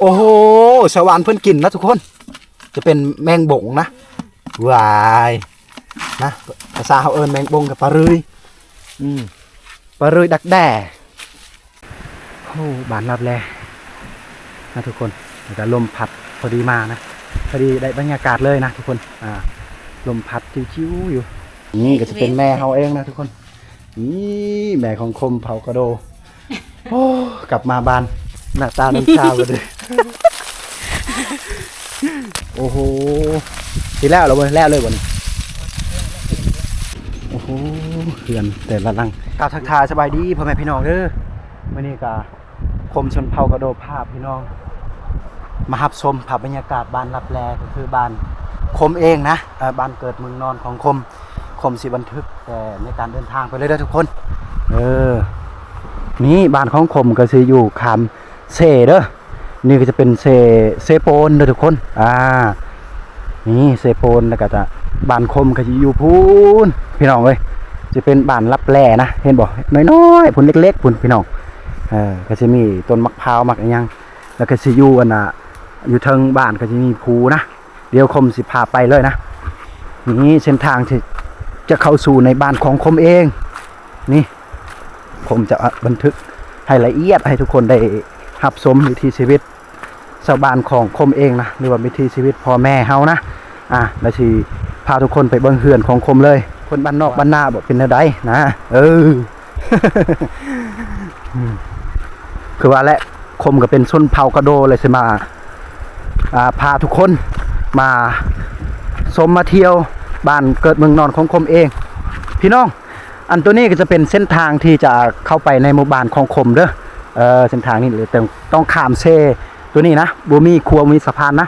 ໂອ້ໂຫ ຊາວບ້ານເພິ່ນກິນນະທຸກຄົນ ຈະເປັນແມງບົງນະ ວ້າຍ ນະ ພາສາເຮົາເອີ້ນແມງບົງກັບປາເລື້ອຍ ອືມ ປາເລື້ອຍດັກແດ້. ໂອ້ ບ້ານລັບແລນະທຸກຄົນ ແລ້ວກະລົມພັດພໍດີມານະ ພໍດີໄດ້ບັນຍາກາດເລີຍນະທຸກຄົນ ອ່າ ລົມພັດຊິວໆຢູ່. ນີ້ກະຈະເປັນແມ່ເຮົາເອງນະທຸກຄົນ ນີ້ແມ່ຂອງຄົມເຜົ່າກະໂດ. ໂອ້ ກັບມາບ້ານໜ້າຕານ້ຳຊາເບິດເລີຍ. ໂອ້ໂຫ ຊິແລ້ວແລ້ວເວີ້ຍ ແລ້ວເລີຍບໍ່ນີ້? ໂອ້ໂຫ ເຮືອນແຕ່ລະຫຼັງ. ກ່າວທັກທາຍສະບາຍດີພໍ່ແມ່ພີ່ນ້ອງເດີ ມື້ນີ້ກະຄົມຊົນເຜົ່າກະໂດພາພີ່ນ້ອງມາຮັບຊົມພາບບັນຍາກາດບ້ານລັບແລ ກະຄືບ້ານຄົມເອງນະ ເອີ ບ້ານເກີດເມືອງນອນຂອງຄົມ. ຄົມຊິບັນທຶກແຕ່ໃນການເດີນທາງໄປເລີຍເດີທຸກຄົນ. ເອີ ນີ້ບ້ານຂອງຄົມກະຊິຢູ່ຂ້າມເຊເດີ ນີ້ກະຈະເປັນເຊ ເຊໂປນເດີທຸກຄົນ. ອ່າ ນີ້ເຊໂປນ ແລ້ວກະຈະ ບ້ານຄົມກະຊິຢູ່ພຸ້ນພີ່ນ້ອງເອີຍ ຈະເປັນບ້ານລັບແລນະ ເຫັນບໍ່ ນ້ອຍໆ ພຸ້ນ ເລັກໆ ພຸ້ນພີ່ນ້ອງ. ເອີ ກະຊິມີຕົ້ນໝາກພ້າວໝາກອີ່ຫຍັງ ແລ້ວກະຊິຢູ່ອັນນ່າ ຢູ່ເທິງບ້ານກະຊິມີພູນະ. ດຽວຄົມຊິພາໄປເລີຍນະ. ນີ້ເສັ້ນທາງທີ່ຈະເຂົ້າສູ່ໃນບ້ານຂອງຄົມເອງ ນີ້ ຄົມຈະບັນທຶກໃຫ້ລະອຽດໃຫ້ທຸກຄົນໄດ້ຮັບຊົມວິຖີຊີວິດຊາວບ້ານຂອງຄົມເອງນະ ຫຼືວ່າວິຖີຊີວິດພໍ່ແມ່ເຮົານະ. ອ່າ ລະຊິພາທຸກຄົນໄປເບິ່ງເຮືອນຂອງຄົມເລີຍ ຄົນບ້ານນອກບ້ານນາບໍ່ເປັນແນວໃດນະ. ເອີ ອືມ ຄືວ່າແຫຼະ ຄົມກະເປັນຊົນເຜົ່າກະໂດ ແລະຊິມາ ອ່າ ພາທຸກຄົນມາຊົມມາທ່ຽວບ້ານເກີດເມືອງນອນຂອງຄົມເອງພີ່ນ້ອງ. ອັນໂຕນີ້ກະຈະເປັນເສັ້ນທາງທີ່ຈະເຂົ້າໄປໃນໝູ່ບ້ານຂອງຄົມເດີ ເອີ ເສັ້ນທາງນີ້ຕ້ອງ ຕ້ອງຂ້າມເຊໂຕນີ້ນະ ບໍ່ມີຂົວ ບໍ່ມີສະພານນະ.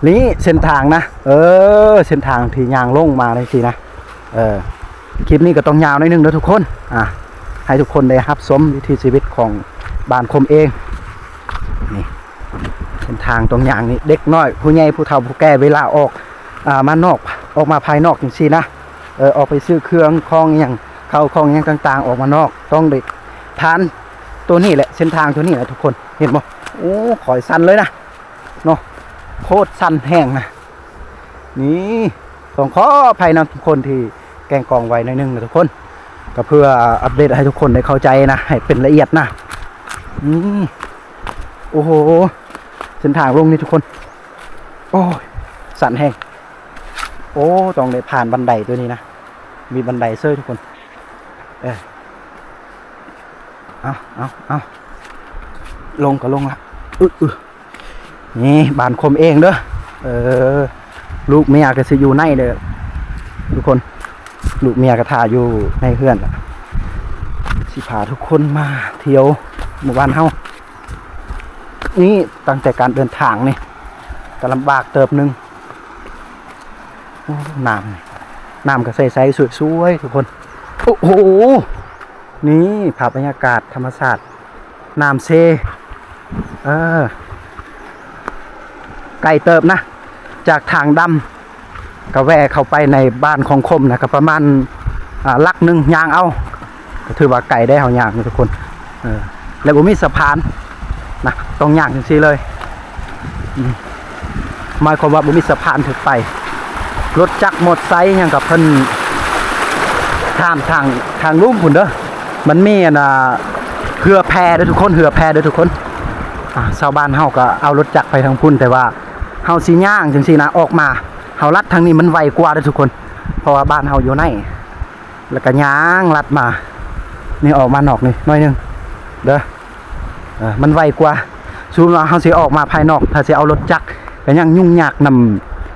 ນີ້ເສັ້ນທາງນະ ເອີ ເສັ້ນທາງທີ່ຍ່າງລົງມາຈັ່ງຊີ້ນະ. ເອີ ຄລິບນີ້ກະຕ້ອງຍາວໜ້ອຍໜຶ່ງເດີທຸກຄົນ ອ່າ ໃຫ້ທຸກຄົນໄດ້ຮັບຊົມວິຖີຊີວິດຂອງບ້ານຄົມເອງ. ນີ້ເສັ້ນທາງຕ້ອງຍ່າງນີ້ ເດັກນ້ອຍ ຜູ້ໃຫຍ່ ຜູ້ເຖົ້າ ຜູ້ແກ່ ເວລາອອກ ອ່າ ມານອກ ອອກມາພາຍນອກຈັ່ງຊີ້ນະ ເອີ ອອກໄປຊື້ເຄື່ອງຂອງອີ່ຫຍັງ ເຂົ້າຂອງອີ່ຫຍັງຕ່າງໆ ອອກມານອກ ຕ້ອງໄດ້ຜ່ານໂຕນີ້ແຫຼະ ເສັ້ນທາງໂຕນີ້ແຫຼະທຸກຄົນ. ເຫັນບໍ່? ໂອ້ ຂ້ອຍສັ່ນເລີຍນະ ເນາະ ໂຄດສັ່ນແຮງນະ. ນີ້ ຕ້ອງຂໍອະໄພນຳທຸກຄົນທີ່ແກ່ງກ້ອງໄວໜ້ອຍໜຶ່ງນະທຸກຄົນ ກະເພື່ອອັບເດດໃຫ້ທຸກຄົນໄດ້ເຂົ້າໃຈນະ ໃຫ້ເປັນລະອຽດນະ. ອືມ ໂອ້ໂຫ ເສັ້ນທາງລົງນີ້ທຸກຄົນ ໂອ້ຍ ສັ່ນແຮງ. ໂອ້ ຕ້ອງໄດ້ຜ່ານບັນໄດໂຕນີ້ນະ ມີບັນໄດເຊີຍທຸກຄົນ. ເອີ ເອົາ ເອົາ ເອົາ ລົງກະລົງລະ ອື ອື ນີ້ບ້ານຄົມເອງເດີ ເອີ ລູກເມຍກະຊິຢູ່ໃນເດີທຸກຄົນ ລູກເມຍກະຖ້າຢູ່ໃນເຮືອນລະ. ຊິພາທຸກຄົນມາທ່ຽວໝູ່ບ້ານເຮົາ ນີ້ຕັ້ງແຕ່ການເດີນທາງນີ້ກະລຳບາກເຕີບໜຶ່ງ. ໂອ້ ນ້ຳ ນ້ຳກະໃສໆ ສວຍໆ ທຸກຄົນ. ໂອ້ໂຫ ນີ້ພາບບັນຍາກາດທຳມະຊາດ ນ້ຳເຊ ເອີ ໄກເຕີບນະ ຈາກທາງດຳກະແວ່ເຂົ້າໄປໃນບ້ານຂອງຄົມນະ ກະປະມານ ອ່າ ຫຼັກໜຶ່ງຍ່າງເອົາ ກະຖືວ່າໄກໄດ໋ ເຮົາຍ່າງນີ້ທຸກຄົນ ເອີ ແລະບໍ່ມີສະພານນະ ຕ້ອງຍ່າງຈັ່ງຊີ້ເລີຍ ອືມ ໝາຍຄວາມວ່າບໍ່ມີສະພານຖືກໄປ ລົດຈັກ ມໍໄຊຫຍັງກະເພິ່ນຂ້າມທາງ ທາງລຸ່ມພຸ້ນເດີ. ມັນມີອັນນ່າ ເຮືອແພເດີທຸກຄົນ ເຮືອແພເດີທຸກຄົນ. ອ່າ ຊາວບ້ານເຮົາກະເອົາລົດຈັກໄປທາງພຸ້ນ ແຕ່ວ່າເຮົາຊິຍ່າງຈັ່ງຊີ້ນະ ອອກມາ ເຮົາລັດທາງນີ້ມັນໄວກວ່າເດີທຸກຄົນ ເພາະວ່າບ້ານເຮົາຢູ່ໃນ ແລ້ວກະຍ່າງລັດມາ ນີ້ອອກມານອກນີ້ໜ້ອຍໜຶ່ງເດີ ເອີ ມັນໄວກວ່າ. ສົມມຸດວ່າເຮົາຊິອອກມາພາຍນອກ ຖ້າຊິເອົາລົດຈັກກະຍັງຫຍຸ້ງຍາກນຳ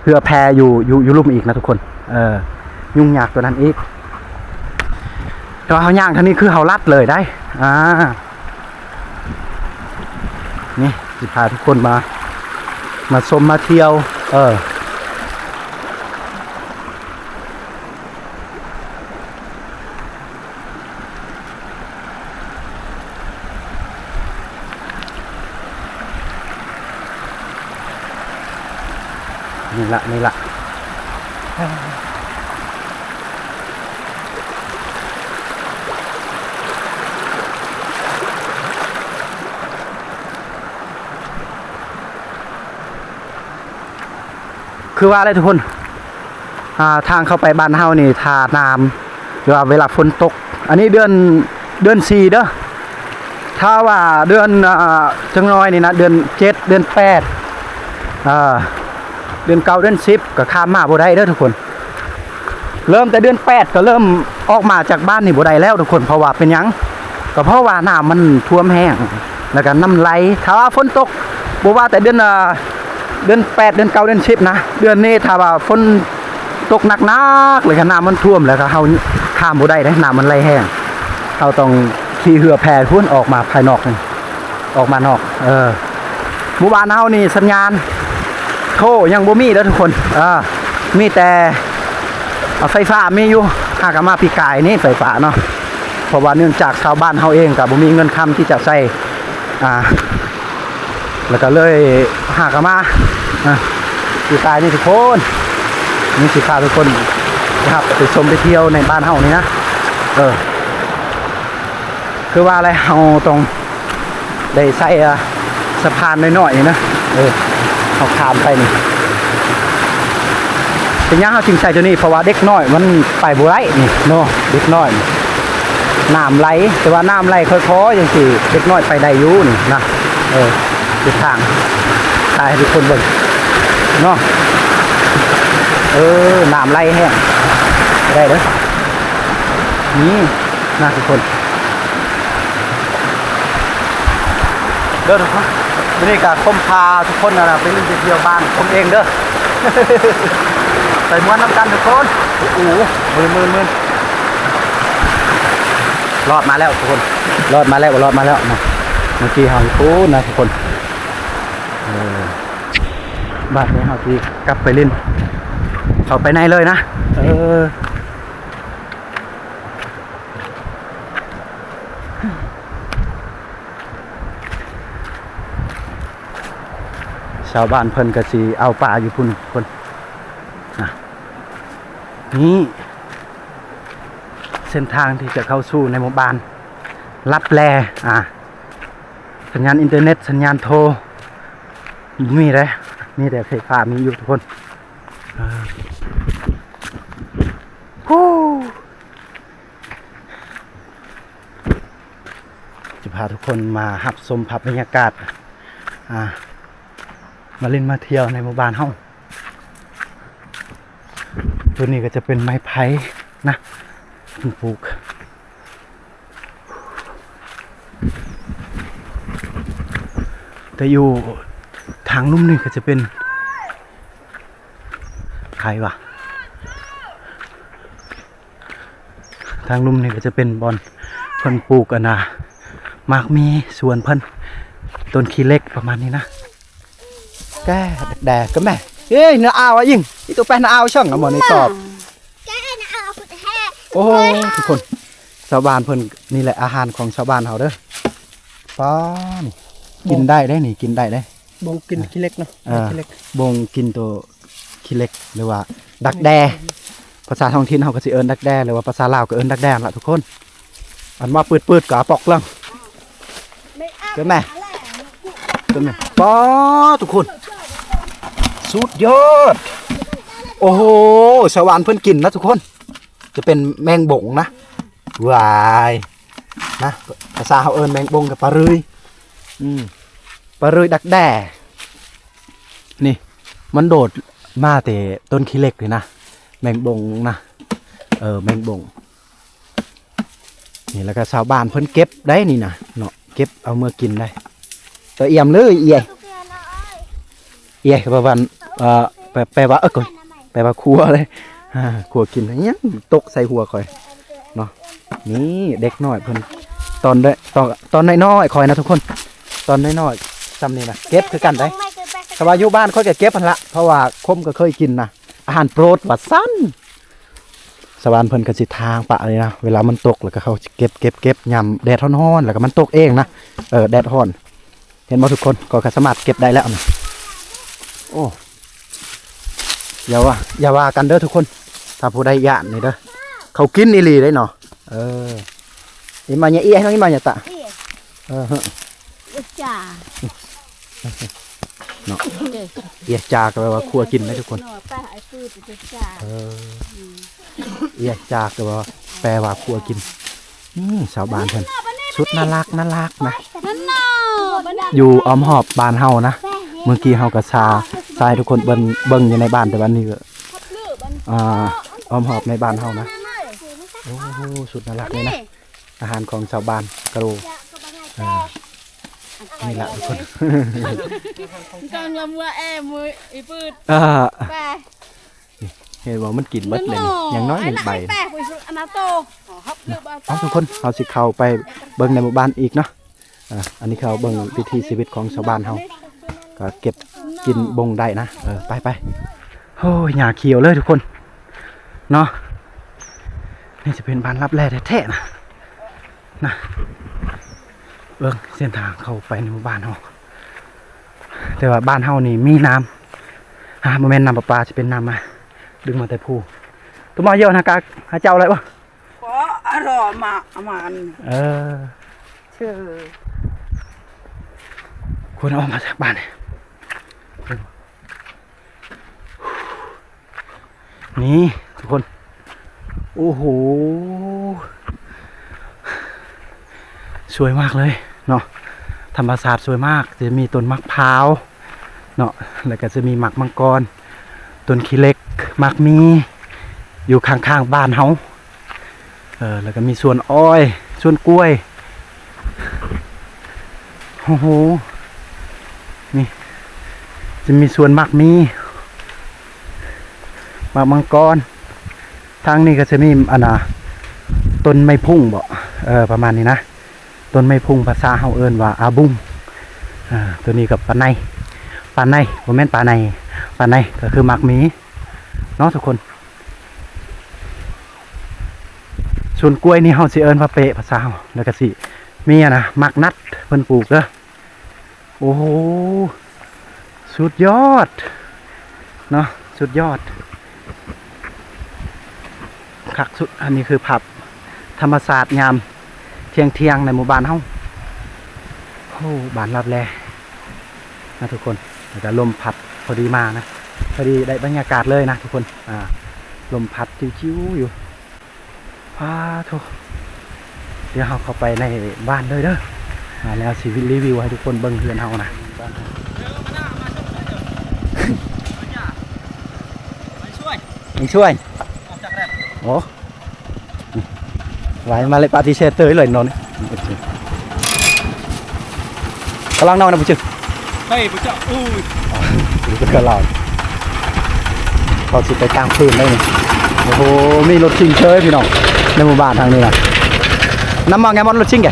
ເຮືອແພຢູ່ ຢູ່ ຢູ່ລຸ່ມອີກນະທຸກຄົນ ເອີ ຫຍຸ້ງຍາກກວ່ານັ້ນອີກ. ແຕ່ວ່າເຮົາຍ່າງທາງນີ້ຄືເຮົາລັດເລີຍໄດ໋ ອ່າ ນີ້ຊິພາທຸກຄົນມາ ມາຊົມມາທ່ຽວ ເອີ ນີ້ລະ ນີ້ລະ. ໂ ຄືວ່າແຫຼະທຸກຄົນ ອ່າ ທາງເຂົ້າໄປບ້ານເຮົານີ້ ຖ້ານ້ຳ ຫຼືວ່າເວລາຝົນຕົກ ອັນນີ້ເດືອນ ເດືອນສີ່ເດີ ຖ້າວ່າເດືອນ ອ່າ ຈັກໜ້ອຍນີ້ນະ ເດືອນເຈັດ ເດືອນແປດ ອ່າ ເດືອນເກົ້າ ເດືອນສິບ ກໍຂ້າມມາບໍ່ໄດ້ເດີທຸກຄົນ. ເລີ່ມແຕ່ເດືອນແປດ ກໍເລີ່ມອອກມາຈາກບ້ານນີ້ບໍ່ໄດ້ແລ້ວທຸກຄົນ. ເພາະວ່າເປັນຫຍັງ? ກໍເພາະວ່ານ້ຳມັນຖ້ວມແຮງ ແລ້ວກໍນ້ຳໄຫຼ. ຖ້າວ່າຝົນຕົກ ບໍ່ວ່າແຕ່ເດືອນ ອ່າ ເດືອນແປດ ເດືອນເກົ້າ ເດືອນສິບນະ ເດືອນນີ້ຖ້າວ່າຝົນຕົກໜັກໆ ແລ້ວກໍນ້ຳມັນຖ້ວມ ແລ້ວກໍເຮົາຂ້າມບໍ່ໄດ້ເດ້ ນ້ຳມັນໄຫຼແຮງ. ເຮົາຕ້ອງຂີ່ເຮືອແພພຸ້ນ ອອກມາພາຍນອກນີ້ ອອກມານອກ ເອີ ໝູ່ບ້ານເຮົານີ້ສັນຍານໂທຍັງບໍ່ມີເດີທຸກຄົນ. ເອີ ມີແຕ່ ອ່າ ໄຟຟ້າມີຢູ່ ຫາກະມາປີກາຍນີ້ໄຟຟ້າເນາະ ເພາະວ່າເນື່ອງຈາກຊາວບ້ານເຮົາເອງກະບໍ່ມີເງິນຄຳທີ່ຈະໃຊ້ ອ່າ ແລ້ວກະເລີຍຫາກະມາ ອ່າ ປີກາຍນີ້ທຸກຄົນ. ນີ້ຊິພາທຸກຄົນໄປຮັບໄປຊົມໄປທ່ຽວໃນບ້ານເຮົານີ້ນະ ເອີ ຄືວ່າແຫຼະ ເຮົາຕ້ອງ ໄດ້ໃຊ້ ອ່າ ສະພານນ້ອຍໆນີ້ນະ ເອີ ເຮົາຂ້າມໄປນີ້. ເປັນຫຍັງເຮົາຈຶ່ງໃຊ້ຕົວນີ້? ເພາະວ່າເດັກນ້ອຍມັນໄປບໍ່ໄດ້ນີ້ເນາະ ເດັກນ້ອຍ ນ້ຳໄຫຼ ແຕ່ວ່ານ້ຳໄຫຼຄ່ອຍໆ ຈັ່ງຊີ້ ເດັກນ້ອຍໄປໄດ້ຢູ່ນີ້ນະ. ເອີ ເປັນທາງ ຖ່າຍໃຫ້ທຸກຄົນເບິ່ງເນາະ. ເອີ ນ້ຳໄຫຼແຮງ ໄດ້ເດີ ນີ້ນະທຸກຄົນ. ເດີທຸກຄົນ ມື້ນີ້ກະຄົມພາທຸກຄົນ ອັນນ່າ ໄປຫຼິ້ນໄປທ່ຽວບ້ານຄົມເອງເດີ ໄປມ່ວນນຳກັນທຸກຄົນ. ໂອ້ ມື່ນໆໆ ລອດມາແລ້ວທຸກຄົນ ລອດມາແລ້ວ ລອດມາແລ້ວນະ. ເມື່ອກີ້ເຮົາຢູ່ພຸ້ນນະທຸກຄົນ ເອີ ບາດນີ້ເຮົາຊິກັບໄປຫຼິ້ນ ເຂົ້າໄປໃນເລີຍນະ ເອີ. ຊາວບ້ານເພິ່ນກະຊິເອົາປາຢູ່ພຸ້ນພຸ້ນ ອ່າ ນີ້ເສັ້ນທາງທີ່ຈະເຂົ້າສູ່ໃນໝູ່ບ້ານລັບແລ ອ່າ ສັນຍານອິນເຕີເນັດ ສັນຍານໂທບໍ່ມີເດ້ ມີແຕ່ໄຟຟ້າມີຢູ່ທຸກຄົນ. ເອີ ຮູ້ ຈະພາທຸກຄົນມາຮັບຊົມພາບບັນຍາກາດ ອ່າ ມາຫຼິ້ນມາທ່ຽວໃນໝູ່ບ້ານເຮົາ. ໂຕນີ້ກໍຈະເປັນໄມ້ໄຜ່ນະ ເພິ່ນປູກ ແຕ່ຢູ່ທາງລຸ່ມນີ້ກໍຈະເປັນ ໃຜວະ? ທາງລຸ່ມນີ້ກໍຈະເປັນບ່ອນເພິ່ນປູກ ອັນນ່າ ໝາກມີສວນເພິ່ນ ຕົ້ນຂີ້ເຫຼັກປະມານນີ້ນະ. ແກແດກໆ ກໍແມ່ ເອີຍ ໜາອາວອີ່ງ ອີໂຕແປະໜາອາວຊ່ອງ ອາໝໍໃນກອບ. ໂອ້ ທຸກຄົນ ຊາວບ້ານເພິ່ນ ນີ້ແຫຼະອາຫານຂອງຊາວບ້ານເຮົາເດີ. ປ້າ ນີ້ ກິນໄດ້ເດ້ນີ້ ກິນໄດ້ເດ້ ບົງກິນຂີ້ເຫຼັກເນາະ ເອີ ຂີ້ເຫຼັກ ບົງກິນໂຕຂີ້ເຫຼັກ ຫຼືວ່າດັກແດ້ ພາສາທ້ອງຖິ່ນເຮົາກໍຊິເອີ້ນດັກແດ້ ຫຼືວ່າພາສາລາວກໍເອີ້ນດັກແດ້ຫັ້ນລະທຸກຄົນ. ອັນວ່າປືດໆ ກໍອາປອກເລື່ອງ ເຫັນໄໝ? ເຫັນໄໝ? ປ້າ ທຸກຄົນ ສຸດຍອດ ໂອ້ໂຫ ຊາວບ້ານເພິ່ນກິນນະທຸກຄົນ ຈະເປັນແມງບົງນະ ຫວາຍ ນະ ພາສາເຮົາເອີ້ນແມງບົງກັບປາເລື້ອຍ ອືມ ປາເລື້ອຍດັກແດ້ ນີ້ ມັນໂດດມາແຕ່ຕົ້ນຂີ້ເຫຼັກນີ້ນະ ແມງບົງນະ ເອີ ແມງບົງ ນີ້ ແລ້ວກໍຊາວບ້ານເພິ່ນເກັບໄດ້ນີ້ນະເນາະ ເກັບເອົາເມືອກິນໄດ້. ໂຕອຽມເລີຍ ເອີຍ ເອີຍ ແປວ່າ ເອີ ແປ ແປວ່າ ເອີ ແປວ່າຄົວເລີຍ ຄົວກິນ ຫຍັງຕົກໃສ່ຫົວຂ້ອຍເນາະ. ນີ້ເດັກນ້ອຍເພິ່ນ ຕອນໄດ້ ຕອນ ຕອນນ້ອຍໆຂ້ອຍນະທຸກຄົນ ຕອນນ້ອຍໆຊ່ຳນີ້ນະ ເກັບຄືກັນໄດ໋. ຖ້າວ່າຢູ່ບ້ານຂ້ອຍກໍເກັບຫັ້ນລະ ເພາະວ່າຄົມກໍເຄີຍກິນນະ ອາຫານໂປດວ່າຊັ້ນ. ຊາວບ້ານເພິ່ນກໍຊິທາງປະນີ້ນະ ເວລາມັນຕົກແລ້ວກໍເຂົາຊິເກັບ ເກັບ ເກັບ ຍາມແດດຮ້ອນໆ ແລ້ວກໍມັນຕົກເອງນະ ເອີ ແດດຮ້ອນ. ເຫັນບໍ່ທຸກຄົນ? ກໍ ກໍສາມາດເກັບໄດ້ແລ້ວນະ. ໂອ້ ຢ່າວ່າ ຢ່າວ່າກັນເດີທຸກຄົນ ຖ້າຜູ້ໃດຢ້ານນີ້ເດີ ເຂົາກິນອີ່ຫຼີເດ້ເນາະ. ເອີ ອີມາຍາເອ ໃຫ້ນ້ອງອີມາຍາຕະ ເອີ ເອີ ຈາ. ເນາະ. ເອຍຈາກໍແປວ່າຄົວກິນເດ້ທຸກຄົນ. ເອີ ເອຍຈາກໍແປວ່າຄົວກິນ. ອືມ ຊາວບ້ານເພິ່ນ ສຸດໜ້າຮັກ ໜ້າຮັກນະ. ຢູ່ອ້ອມຮອບບ້ານເຮົານະ. ເມື່ອກີ້ເຮົາກໍຊາ ຊາໃຫ້ທຸກຄົນເບິ່ງ ເບິ່ງຢູ່ໃນບ້ານ ແຕ່ວ່ານີ້ກໍ ອ່າ ອ້ອມຮອບໃນບ້ານເຮົານະ. ໂອ້ໂຫ ສຸດໜ້າຮັກເລີຍນະ. ອາຫານຂອງຊາວບ້ານກະໂລ. ເອີ ນີ້ລະທຸກຄົນ. ກຳລັງວ່າແອມືອີປືດ. ອ່າ ໄປ ເຫັນບໍ່ ມັນກິນເບິດເລີຍນີ້ ຢ່າງໜ້ອຍໜຶ່ງໃບ. ເອົາທຸກຄົນ ເຮົາຊິເຂົ້າໄປເບິ່ງໃນໝູ່ບ້ານອີກເນາະ. ອ່າ ອັນນີ້ເຂົາເບິ່ງວິຖີຊີວິດຂອງຊາວບ້ານເຮົາ ກໍເກັບກິນບົງໄດ້ນະ. ເອີ ໄປໆ. ໂອ້ຍ ຫຍ້າຂຽວເລີຍທຸກຄົນເນາະ. ນີ້ຈະເປັນບ້ານລັບແລແທ້ໆນະ ນະ. ເບິ່ງເສັ້ນທາງເຂົ້າໄປໃນໝູ່ບ້ານເຮົາ. ແຕ່ວ່າບ້ານເຮົານີ້ມີນ້ຳ ອ່າ ບໍ່ແມ່ນນ້ຳປະປາ ຊິເປັນນ້ຳ ອ່າ ດຶງມາແຕ່ພູ. ຕົວມາເຢີນະກະ ຫາເຈົ້າໄດ້ບໍ່? ກໍອະລໍມາ ອາມານ ເອີ ເຊີ ຄົນອອກມາຈາກບ້ານນີ້ ນີ້ທຸກຄົນ. ໂອ້ໂຫ ສວຍມາກເລີຍເນາະ ທຳມະຊາດສວຍມາກ. ຈະມີຕົ້ນໝາກພ້າວເນາະ ແລ້ວກໍຈະມີໝາກມັງກອນ ຕົ້ນຂີ້ເຫຼັກ ໝາກມີ ຢູ່ຂ້າງໆບ້ານເຮົາ. ເອີ ແລ້ວກໍມີສວນອ້ອຍ ສວນກ້ວຍ. ໂອ້ໂຫ ນີ້ຈະມີສວນໝາກມີ ໝາກມັງກອນ. ທາງນີ້ກໍຈະມີ ອັນນ່າ ຕົ້ນໄມ້ພຸ້ງບໍ ເອີ ປະມານນີ້ນະ. ຕົ້ນໄມ້ພຸ້ງພາສາເຮົາເອີ້ນວ່າອາບຸງ. ເອີ ໂຕນີ້ກໍປາໄນ ປາໄນ ບໍ່ແມ່ນປາໄນ ປາໄນກໍຄືໝາກມີເນາະທຸກຄົນ. ສວນກ້ວຍນີ້ເຮົາຊິເອີ້ນວ່າເປະພາສາເຮົາ ແລ້ວກໍຊິມີ ອັນນ່າ ໝາກນັດເພິ່ນປູກເດີ. ໂອ້ໂຫ ສຸດຍອດເນາະ ສຸດຍອດ ຄັກສຸດ. ອັນນີ້ຄືພາບທຳມະຊາດຍາມທ່ຽງໆໃນໝູ່ບ້ານເຮົາ. ໂອ້ ບ້ານລັບແລນະທຸກຄົນ. ແລ້ວກໍລົມພັດພໍດີມານະ ພໍດີໄດ້ບັນຍາກາດເລີຍນະທຸກຄົນ. ອ່າ ລົມພັດຊິວໆຢູ່. ປາໂທ້ ດຽວເຮົາເຂົ້າໄປໃນບ້ານເລີຍເດີ. ອ່າ ແລ້ວຊິຣີວິວໃຫ້ທຸກຄົນເບິ່ງເຮືອນເຮົານະ. ເປັນຊ່ວຍ ໂອ້ ໄວ້ມາເລີຍ ປະຕິເສດເຕີຍເລີຍເນາະນີ້. ກຳລັງເນາະນະຜູ້ຊຶກ. ໄປບໍ່ຈັກ ໂອ້ຍ ເປັນກະລາວ ເຂົາຊິໄປກາງຄືນໄດ້ນີ້. ໂອ້ໂຫ ມີລົດຊິງເຊີຍພີ່ນ້ອງ ໃນໝູ່ບ້ານທາງນີ້ນະ. ນຳມາແງມອນລົດຊິງແກ.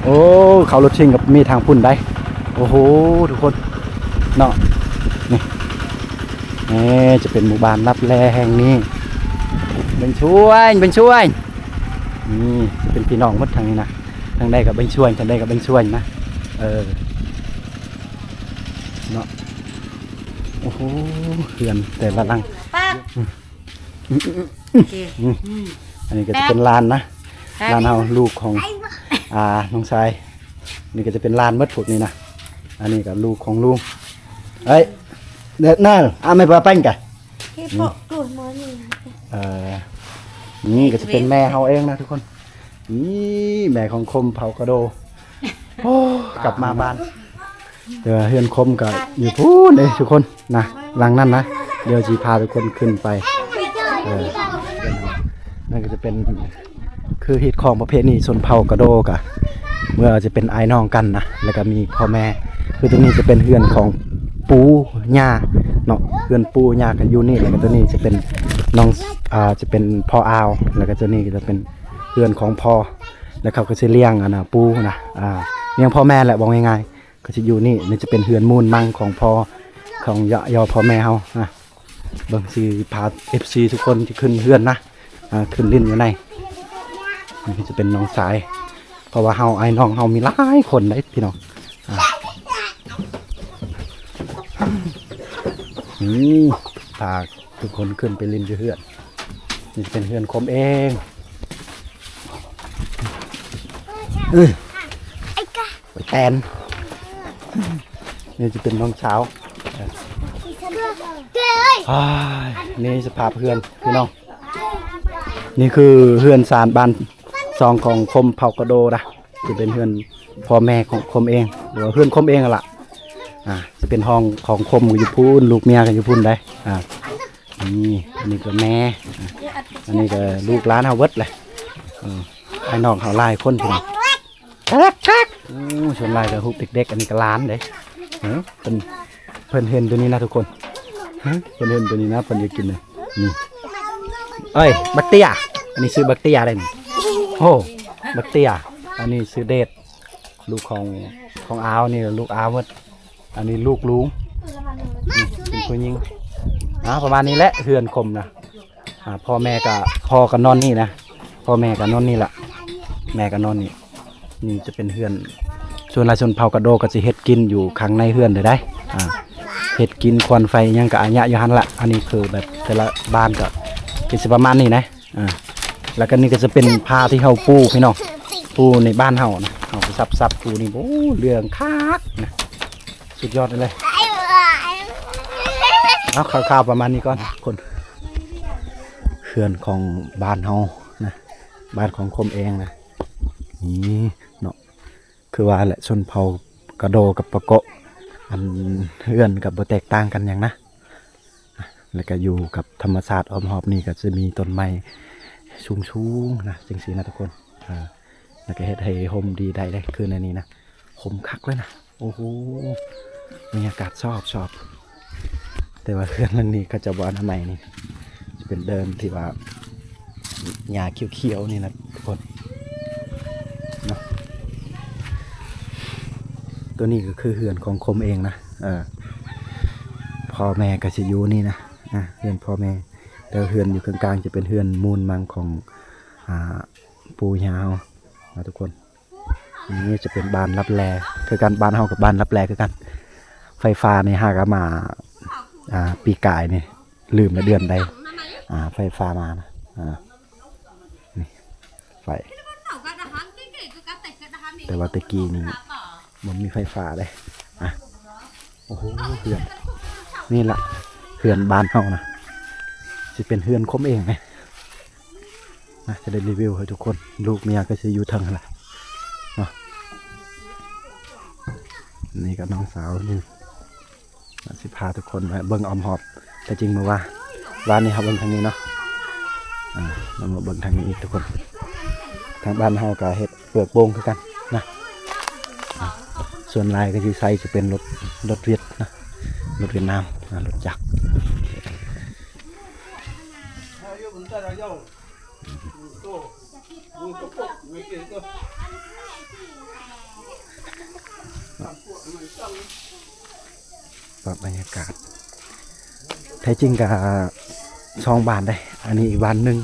ໂອ້ ເຂົາລົດຊິງກໍມີທາງພຸ້ນໄດ໋. ໂອ້ໂຫ ທຸກຄົນເນາະ ນີ້ ນີ້ຈະເປັນໝູ່ບ້ານລັບແລແຫ່ງນີ້. ເບັງຊ່ວຍ ເບັງຊ່ວຍ ນີ້ຈະເປັນພີ່ນ້ອງໝົດທາງນີ້ນະ. ທາງໃດກໍເບັງຊ່ວຍ ທາງໃດກໍເບັງຊ່ວຍນະ. ເອີ ເນາະ ໂອ້ໂຫ ເຮືອນແຕ່ລະຫຼັງ. ປາກ ອືມ ໂອເຄ ອືມ ອັນນີ້ກໍຈະເປັນຫຼານນະ ຫຼານເຮົາ ລູກຂອງ ອ່າ ນ້ອງຊາຍ. ນີ້ກໍຈະເປັນຫຼານໝົດພວກນີ້ນະ. ອັນນີ້ກໍລູກຂອງລຸງ. ເອີຍ ເດີນາ ອາ ແມ່ປາແປ້ງກະ ເອີ ນີ້ກໍຈະເປັນແມ່ເຮົາເອງນະທຸກຄົນ. ນີ້ແມ່ຂອງຄົມເຜົ່າກະໂດ. ໂອ້ ກັບມາບ້ານ ແຕ່ວ່າເຮືອນຄົມກໍຢູ່ພຸ້ນເດ້ທຸກຄົນນະ ຫຼັງນັ້ນນະ. ດຽວຊິພາທຸກຄົນຂຶ້ນໄປ. ເອີ ນັ້ນກໍຈະເປັນ ຄືຮີດຄອງປະເພນີຊົນເຜົ່າກະໂດກະ ເມື່ອຈະເປັນອ້າຍນ້ອງກັນນະ ແລ້ວກະມີພໍ່ແມ່. ຄືຕົວນີ້ຈະເປັນເຮືອນຂອງປູ່ຍ່າເນາະ ເຮືອນປູ່ຍ່າກໍຢູ່ນີ້. ແລ້ວກໍຕົວນີ້ຈະເປັນນ້ອງ ອ່າ ຈະເປັນພໍ່ອາວ. ແລ້ວກໍຕົວນີ້ກໍຈະເປັນເຮືອນຂອງພໍ່ ແລ້ວເຂົາກໍຊິລ້ຽງ ອັນນ່າ ປູ່ນະ ອ່າ ລ້ຽງພໍ່ແມ່ແຫຼະ ເວົ້າງ່າຍໆ ກໍຊິຢູ່ນີ້. ນີ້ຈະເປັນເຮືອນມູນມັງຂອງພໍ່ ຂອງ ຍໍ່ພໍ່ແມ່ເຮົານະ. ເບິ່ງ ຊິພາເອັຟຊີທຸກຄົນຈະຂຶ້ນເຮືອນນະ ອ່າ ຂຶ້ນຫຼິ້ນຢູ່ໃນ. ນີ້ຈະເປັນນ້ອງຊາຍ ເພາະວ່າເຮົາ ອ້າຍນ້ອງເຮົາມີຫຼາຍຄົນເດ້ພີ່ນ້ອງ. ອ່າ ນີ້ ພາທຸກຄົນຂຶ້ນໄປຫຼິ້ນຢູ່ເຮືອນ. ນີ້ຈະເປັນເຮືອນຄົມເອງ. ເອີ ໄປແຕນ ນີ້ຈະເປັນນ້ອງສາວ. ອ້າຍ ນີ້ສະພາບເຮືອນພີ່ນ້ອງ. ນີ້ຄືເຮືອນຊານບ້ານຊ່ອງຂອງຄົມເຜົ່າກະໂດນະ. ຈະເປັນເຮືອນພໍ່ແມ່ຂອງຄົມເອງ ຫຼືວ່າເຮືອນຄົມເອງຫັ້ນລະ. ອ່າ ຈະເປັນຫ້ອງຂອງຄົມຢູ່ພຸ້ນ ລູກເມຍກໍຢູ່ພຸ້ນໄດ໋. ອ່າ ນີ້ ອັນນີ້ກໍແມ່ ອ່າ ອັນນີ້ກໍລູກຫຼານເຮົາເບິດແຫຼະ. ເອີ ອ້າຍນ້ອງເຮົາຫຼາຍຄົນພີ່ນ້ອງ. ໂອ້ ສ່ວນຫຼາຍກໍຮູບເດັກໆ ອັນນີ້ກໍຫຼານເດ້. ເອີ ເພິ່ນ ເພິ່ນເຫັນໂຕນີ້ນະທຸກຄົນ. ເພິ່ນເຫັນໂຕນີ້ນະ ເພິ່ນຢາກກິນເລີຍ. ນີ້ ເອີຍ ບັກເຕ້ຍ. ອັນນີ້ຊື່ບັກເຕ້ຍເດ້ນີ້. ໂອ້ ບັກເຕ້ຍ. ອັນນີ້ຊື່ເດດ ລູກຂອງ ຂອງອາວ. ນີ້ລູກອາວໝົດ. ອັນນີ້ລູກລຸງ ນີ້ເປັນຜູ້ຍິງ. ອ່າ ປະມານນີ້ແຫຼະເຮືອນຄົມນະ. ອ່າ ພໍ່ແມ່ກະ ພໍ່ກະນອນນີ້ນະ ພໍ່ແມ່ກະນອນນີ້ລະ ແມ່ກະນອນນີ້. ນີ້ຈະເປັນເຮືອນ ສ່ວນຫຼາຍຊົນເຜົ່າກະໂດກໍຊິເຮັດກິນຢູ່ຂ້າງໃນເຮືອນເລີຍໄດ໋. ອ່າ ເຮັດກິນຄວັນໄຟຫຍັງກະອາຍະຢູ່ຫັ້ນລະ. ອັນນີ້ຄືແບບແຕ່ລະບ້ານກໍ ກໍຊິປະມານນີ້ນະ. ອ່າ ແລ້ວກໍນີ້ກໍຈະເປັນຜ້າທີ່ເຮົາປູພີ່ນ້ອງ ປູໃນບ້ານເຮົານະ. ເຮົາກໍສັບໆ ປູນີ້ ໂອ້ ເລື່ອງຄັກນະ ສຸດຍອດເລີຍ. ເອົາ ຂ່າວໆ ປະມານນີ້ກ່ອນຄົນ. ເຮືອນຂອງບ້ານເຮົານະ ບ້ານຂອງຄົມເອງນະ. ນີ້ເນາະ ຄືວ່າແຫຼະ ຊົນເຜົ່າກະໂດກັບປະເກາະ ອັນເຮືອນກໍບໍ່ແຕກຕ່າງກັນຫຍັງນະ. ແລ້ວກໍຢູ່ກັບທຳມະຊາດອ້ອມຮອບນີ້ ກໍຈະມີຕົ້ນໄມ້ສູງໆ ນະ ຈັ່ງຊີ້ນະທຸກຄົນ. ເອີ ແລ້ວກໍເຮັດໃຫ້ຮົ່ມດີໄດ້ເດ້ ຄືໃນນີ້ນະ ຮົ່ມຄັກເລີຍນະ. ໂອ້ໂຫ ບັນຍາກາດຊອບໆ. ແຕ່ວ່າເຮືອນຫຼັງນີ້ເຂົາເຈົ້າບໍ່ອະນາໄມນີ້ ຈະເປັນເດີ່ນທີ່ວ່າຫຍ້າຂຽວໆ ນີ້ນະທຸກຄົນເນາະ. ໂຕນີ້ກໍຄືເຮືອນຂອງຄົມເອງນະ. ເອີ ພໍ່ແມ່ກໍຊິຢູ່ນີ້ນະ. ອ່າ ເຮືອນພໍ່ແມ່ ແຕ່ເຮືອນຢູ່ກາງໆ ຈະເປັນເຮືອນມູນມັງຂອງ ອ່າ ປູ່ຍ່າເຮົານະທຸກຄົນ. ນີ້ຈະເປັນບ້ານລັບແລຄືກັນ ບ້ານເຮົາກັບບ້ານລັບແລຄືກັນ. ໄຟຟ້ານີ້ຫາກະມາ ອ່າ ປີກາຍນີ້ ລືມລະເດືອນໃດ. ອ່າ ໄຟຟ້າມານະ. ອ່າ ນີ້ໄຟ ແຕ່ວ່າແຕ່ກີ້ນີ້ບໍ່ມີໄຟຟ້າເດ້. ອ່າ ໂອ້ໂຫ ເຮືອນ ນີ້ລະເຮືອນບ້ານເຮົານະ ຊິເປັນເຮືອນຄົມເອງເດ້ນະ. ຈະໄດ້ຣີວິວໃຫ້ທຸກຄົນ ລູກເມຍກໍຊິຢູ່ເທິງຫັ້ນລະເນາະ. ນີ້ກໍນ້ອງສາວນີ້ ຊິພາທຸກຄົນມາເບິ່ງອ້ອມຮອບ. ແຕ່ຈິງມື້ວານ ວານນີ້ເຮົາເບິ່ງທາງນີ້ເນາະ. ອ່າ ລອງມາເບິ່ງທາງນີ້ອີກທຸກຄົນ. ທາງບ້ານເຮົາກໍເຮັດ ເປືອກໂປ່ງຄືກັນນະ. ອ່າ ສ່ວນຫຼາຍກໍຊິໃຊ້ຈະເປັນລົດ ລົດຫວຽດນະ ລົດຫວຽດນາມ ອ່າ ລົດຈັກ. ພາບບັນຍາກາດ ແທ້ຈິງກະສອງບ້ານເດ້ ອັນນີ້ອີກບ້ານໜຶ່ງ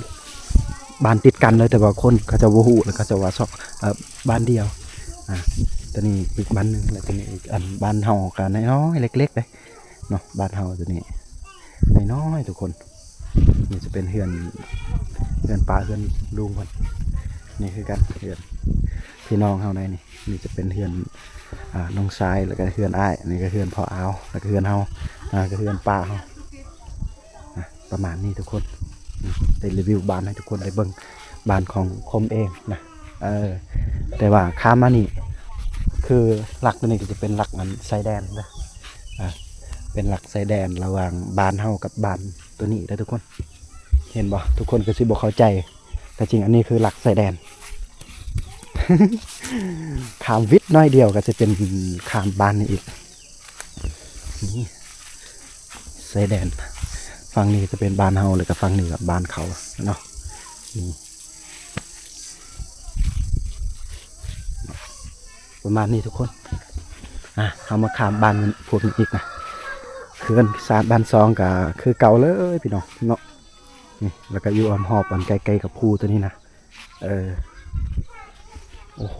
ບ້ານຕິດກັນເລີຍ ແຕ່ວ່າຄົນເຂົາເຈົ້າບໍ່ຮູ້ ແລ້ວເຂົາເຈົ້າວ່າສອງ ເອີ ບ້ານດຽວ. ອ່າ ຕົວນີ້ອີກບ້ານໜຶ່ງ ແລ້ວຕົວນີ້ອີກ ອັນ ບ້ານເຮົາກະນ້ອຍໆ ເລັກໆ ເດ້ເນາະ ບ້ານເຮົາຕົວນີ້ນ້ອຍໆ ທຸກຄົນ. ນີ້ຈະເປັນເຮືອນ ເຮືອນປ້າ ເຮືອນລຸງເພິ່ນ ນີ້ຄືກັນ ເຮືອນພີ່ນ້ອງເຮົາໃນນີ້. ນີ້ຈະເປັນເຮືອນ ອ່າ ນ້ອງຊາຍ ແລ້ວກະເຮືອນອ້າຍ ນີ້ກະເຮືອນພໍ່ອາວ ແລ້ວກະເຮືອນເຮົາ ອ່າ ກະເຮືອນປ້າເຮົາ ອ່າ ປະມານນີ້ທຸກຄົນ. ໄດ້ຣີວິວບ້ານໃຫ້ທຸກຄົນໄດ້ເບິ່ງ ບ້ານຂອງຄົມເອງນະ. ເອີ ແຕ່ວ່າຂ້າມມານີ້ ຄືຫຼັກຕົວນີ້ກະຈະເປັນຫຼັກອັນຊາຍແດນເດີ ອ່າ ເປັນຫຼັກຊາຍແດນລະຫວ່າງບ້ານເຮົາກັບບ້ານຕົວນີ້ເດີທຸກຄົນ. ເຫັນບໍ່? ທຸກຄົນກະຊິບໍ່ເຂົ້າໃຈ ແຕ່ຈິງອັນນີ້ຄືຫຼັກຊາຍແດນ ຂ້າມວິດໜ້ອຍດຽວກໍຈະເປັນ ຂ້າມບ້ານນີ້ອີກ. ນີ້ຊາຍແດນ ຝັ່ງນີ້ຈະເປັນບ້ານເຮົາ ແລ້ວກໍຝັ່ງນີ້ກໍບ້ານເຂົາເນາະ. ນີ້ ປະມານນີ້ທຸກຄົນ. ອ່າ ເຮົາມາຂ້າມບ້ານພວກນີ້ອີກນະ. ເຮືອນຊານບ້ານຊ່ອງກໍຄືເກົ່າເລີຍພີ່ນ້ອງເນາະ. ນີ້ ແລ້ວກໍຢູ່ອ້ອມຮອບອັນໃກ້ໆກັບພູຕົວນີ້ນະ. ເອີ ໂອ້ໂຫ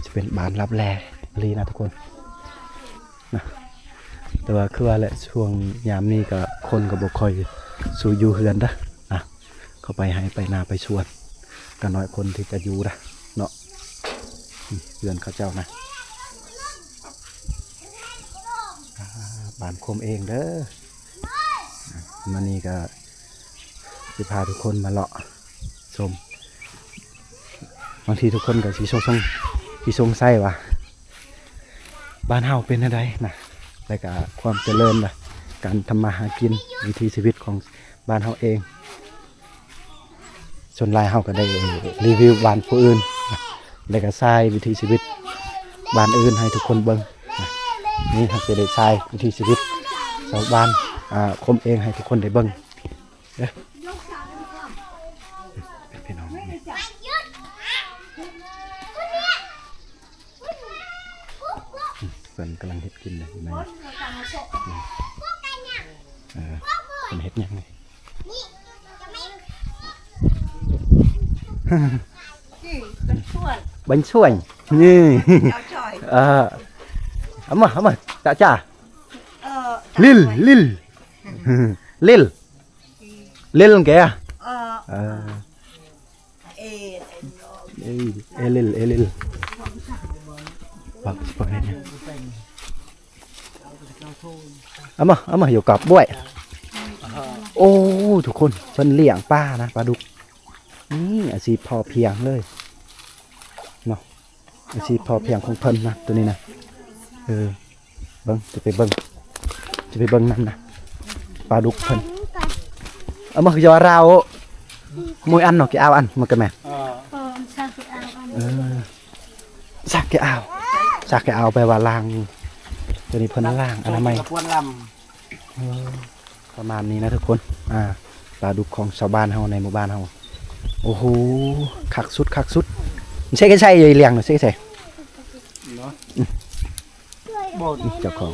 ຈະເປັນບ້ານລັບແລອີ່ຫຼີນະທຸກຄົນນະ. ແຕ່ວ່າຄືວ່າແຫຼະ ຊ່ວງຍາມນີ້ກໍຄົນກໍບໍ່ຄ່ອຍສູ່ຢູ່ເຮືອນເດີນະ ເຂົາໄປໄຮ່ໄປນາໄປສວນ ກໍນ້ອຍຄົນທີ່ຈະຢູ່ນະເນາະ. ນີ້ເຮືອນເຂົາເຈົ້ານະ. ບ້ານຄົມເອງເດີ. ມື້ນີ້ກໍຊິພາທຸກຄົນມາເລາະຊົມ. ບາງທີທຸກຄົນກໍຊິສົງ ສົງ ຊິສົງໄສວ່າບ້ານເຮົາເປັນແນວໃດນະ ແລ້ວກໍຄວາມຈະເລີນນະ ການທຳມາຫາກິນ ວິຖີຊີວິດຂອງບ້ານເຮົາເອງ. ສ່ວນຫຼາຍເຮົາກໍໄດ້ຣີວິວບ້ານຜູ້ອື່ນ ແລ້ວກໍຖ່າຍວິຖີຊີວິດບ້ານອື່ນໃຫ້ທຸກຄົນເບິ່ງ. ນີ້ເຮົາຈະໄດ້ຖ່າຍວິຖີຊີວິດຊາວບ້ານ ອ່າ ຄົມເອງໃຫ້ທຸກຄົນໄດ້ເບິ່ງເດີ ພີ່ນ້ອງ. ເພິ່ນກຳລັງເຮັດກິນເດ້ ເອີ ເພິ່ນເຮັດຫຍັງນີ້? ບັນຊ່ວຍ ນີ້ ເອີ ເອົາມາ ເອົາມາ ຕາຈາ ເອີ ລິນ ລິນ ລິນ ລິນແກ ເອີ ເອີ ເອ ເອລິນ ເອລິນ ເອົາມາ ເອົາມາ ຢູ່ກັບບ້ວຍ. ໂອ້ ທຸກຄົນ ເພິ່ນລ້ຽງປານະ ປາດຸກ. ນີ້ອາຊີບພໍພຽງເລີຍເນາະ ອາຊີບພໍພຽງຂອງເພິ່ນນະ ໂຕນີ້ນະ. ເອີ ເບິ່ງ ຈະໄປເບິ່ງ ຈະໄປເບິ່ງນຳນະ ປາດຸກເພິ່ນ. ເອົາມາ ຄືຈະວ່າລາວ ມວຍອັນເນາະ ກະເອົາອັນ ມັນກະແມ່ນ ເອີ ເອີ ຊາກກະເອົາ ຊາກກະເອົາ ແປວ່າລ້າງ ໂຕນີ້ເພິ່ນລ້າງອະນາໄມ. ເອີ ປະມານນີ້ນະທຸກຄົນ ອ່າ ປາດຸກຂອງຊາວບ້ານເຮົາໃນໝູ່ບ້ານເຮົາ. ໂອ້ໂຫ ຄັກສຸດ ຄັກສຸດ. ເຊກະໄຊ ລ້ຽງເນາະ ເຊກະໄຊ ເນາະ ອືມ ບໍ່ ນີ້ເຈົ້າຂອງ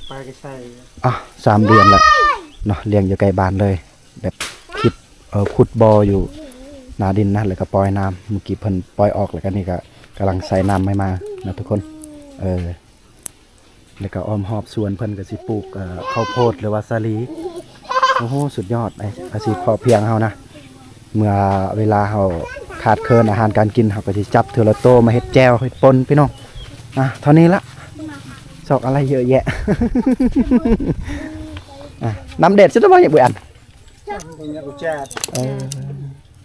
ປາກະໄຊ ອ່ະ ສາມເດືອນລະເນາະ ລ້ຽງຢູ່ໃກ້ບ້ານເລີຍ ແບບຂຸດ ເອີ ຂຸດບໍ່ຢູ່ໜ້າດິນນະ ແລ້ວກໍປ່ອຍນ້ຳ. ມື້ກີ້ເພິ່ນປ່ອຍອອກ ແລ້ວກໍນີ້ກໍກຳລັງໃສ່ນ້ຳໃໝ່ມານະທຸກຄົນ ເອີ. ແລ້ວກໍອ້ອມຮອບສວນເພິ່ນກໍຊິປູກ ເອີ ເຂົ້າໂພດ ຫຼືວ່າສາລີ. ໂອ້ໂຫ ສຸດຍອດ ອາ ອາຊີບພໍພຽງເຮົານະ. ເມື່ອເວລາເຮົາຂາດເຂີນອາຫານການກິນ ເຮົາກໍຊິຈັບເທື່ອລະໂຕມາເຮັດແຈ່ວ ເຮັດປົ່ນ ພີ່ນ້ອງ. ອ່ະ ເທົ່ານີ້ລະ ຊອກອະໄລເຍອະແຍະ. ອ່ະ ນ້ຳເດັດຊິໄດ້ບໍ່ ຢາກເບິ່ງອັນ ເອີ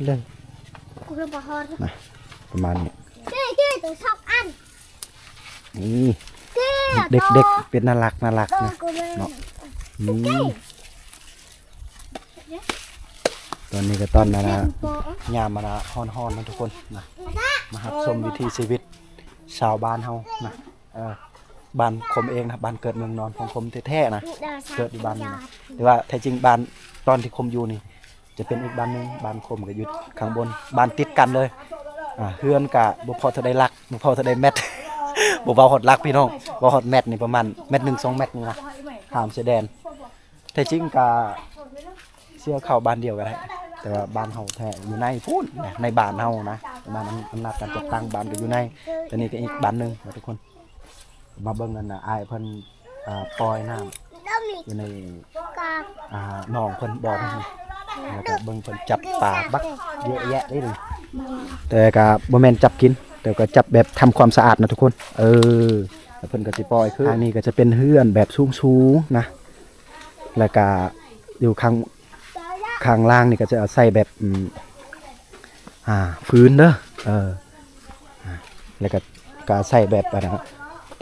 ເລີຍ ນະ ປະມານນີ້. ນີ້ ເດັກໆ ເປັນໜ້າລັກ ໜ້າລັກນະເນາະ. ນີ້ ຕອນນີ້ກໍຕອນນັ້ນນະ ຍາມມັນນະ ຮ້ອນໆ ນະທຸກຄົນນະ ມາຮັບຊົມວິຖີຊີວິດຊາວບ້ານເຮົານະ. ເອີ ບ້ານຄົມເອງນະ ບ້ານເກີດເມືອງນອນຂອງຄົມແທ້ໆ ນະ ເກີດຢູ່ບ້ານນີ້ນະ. ແຕ່ວ່າແທ້ຈິງບ້ານຕອນທີ່ຄົມຢູ່ນີ້ ຈະເປັນອີກບ້ານໜຶ່ງ ບ້ານຄົມກໍຢູ່ຂ້າງບົນ ບ້ານຕິດກັນເລີຍ. ອ່າ ເຮືອນກະບໍ່ພໍເທົ່າໃດຫຼັກ ບໍ່ພໍເທົ່າໃດແມັດ ບໍ່ເວົ້າຮອດຫຼັກພີ່ນ້ອງ ເວົ້າຮອດແມັດນີ້ປະມານແມັດໜຶ່ງ ສອງແມັດນີ້ນະ ຂ້າມຊາຍແດນ. ແທ້ຈິງກະເຊື່ອເຂົ້າບ້ານດຽວກໍໄດ້ ແຕ່ວ່າບ້ານເຮົາແທ້ຢູ່ໃນພຸ້ນນະ ໃນບ້ານເຮົານະ ບ້ານອຳນາດການຈັດຕັ້ງ ບ້ານກໍຢູ່ໃນ. ແຕ່ນີ້ກໍອີກບ້ານໜຶ່ງນະທຸກຄົນ. ມາເບິ່ງອັນນ່າ ອ້າຍເພິ່ນ ອ່າ ປ່ອຍນ້ຳຢູ່ໃນ ອ່າ ໜອງເພິ່ນ ບໍ່ເພິ່ນ ແລ້ວກໍເບິ່ງເພິ່ນຈັບປາບັກເຍອະແຍະເດ້ນີ້. ແຕ່ກໍບໍ່ແມ່ນຈັບກິນ ແຕ່ກໍຈັບແບບທຳຄວາມສະອາດນະທຸກຄົນ. ເອີ ແລ້ວເພິ່ນກໍຊິປ່ອຍຄື ທາງນີ້ກໍຈະເປັນເຮືອນແບບສູງໆ ນະ ແລ້ວກໍຢູ່ຂ້າງ ຂ້າງລ່າງນີ້ກໍຈະໃຊ້ແບບ ອືມ ອ່າ ຟືນເດີ ເອີ ອ່າ ແລ້ວກໍ ກໍໃຊ້ແບບອັນນັ້ນ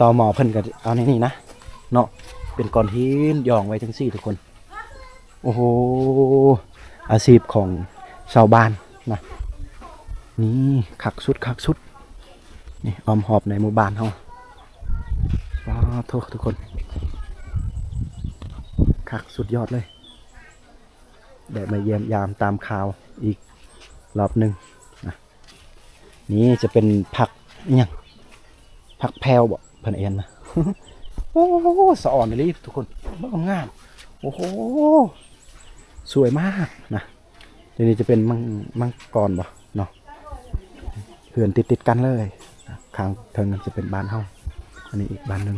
ຕໍໝໍ້ເພິ່ນກໍເອົາໃນນີ້ນະເນາະ ເປັນກ້ອນຫີນຢອງໄວ້ຈັ່ງຊີ້ທຸກຄົນ. ໂອ້ໂຫ ອາຊີບຂອງຊາວບ້ານນະ ນີ້ຄັກສຸດ ຄັກສຸດ. ນີ້ອ້ອມຮອບໃນໝູ່ບ້ານເຮົາ ປາໂທ້ ທຸກຄົນ ຄັກສຸດຍອດເລີຍ. ໄດ້ມາຢ້ຽມຢາມຕາມຂ່າວອີກລອບໜຶ່ງນະ. ນີ້ຈະເປັນຜັກອີ່ຫຍັງ ຜັກແພວບໍ ເພິ່ນເອີ້ນນະ. ໂອ້ ສະອອນອີ່ຫຼີທຸກຄົນ ງາມໆ. ໂອ້ໂຫ ສວຍມາກນະ. ໂຕນີ້ຈະເປັນມັງ ມັງກອນບໍເນາະ. ເຮືອນຕິດໆກັນເລີຍ ຂ້າງເທິງນັ້ນຈະເປັນບ້ານເຮົາ ອັນນີ້ອີກບ້ານໜຶ່ງ.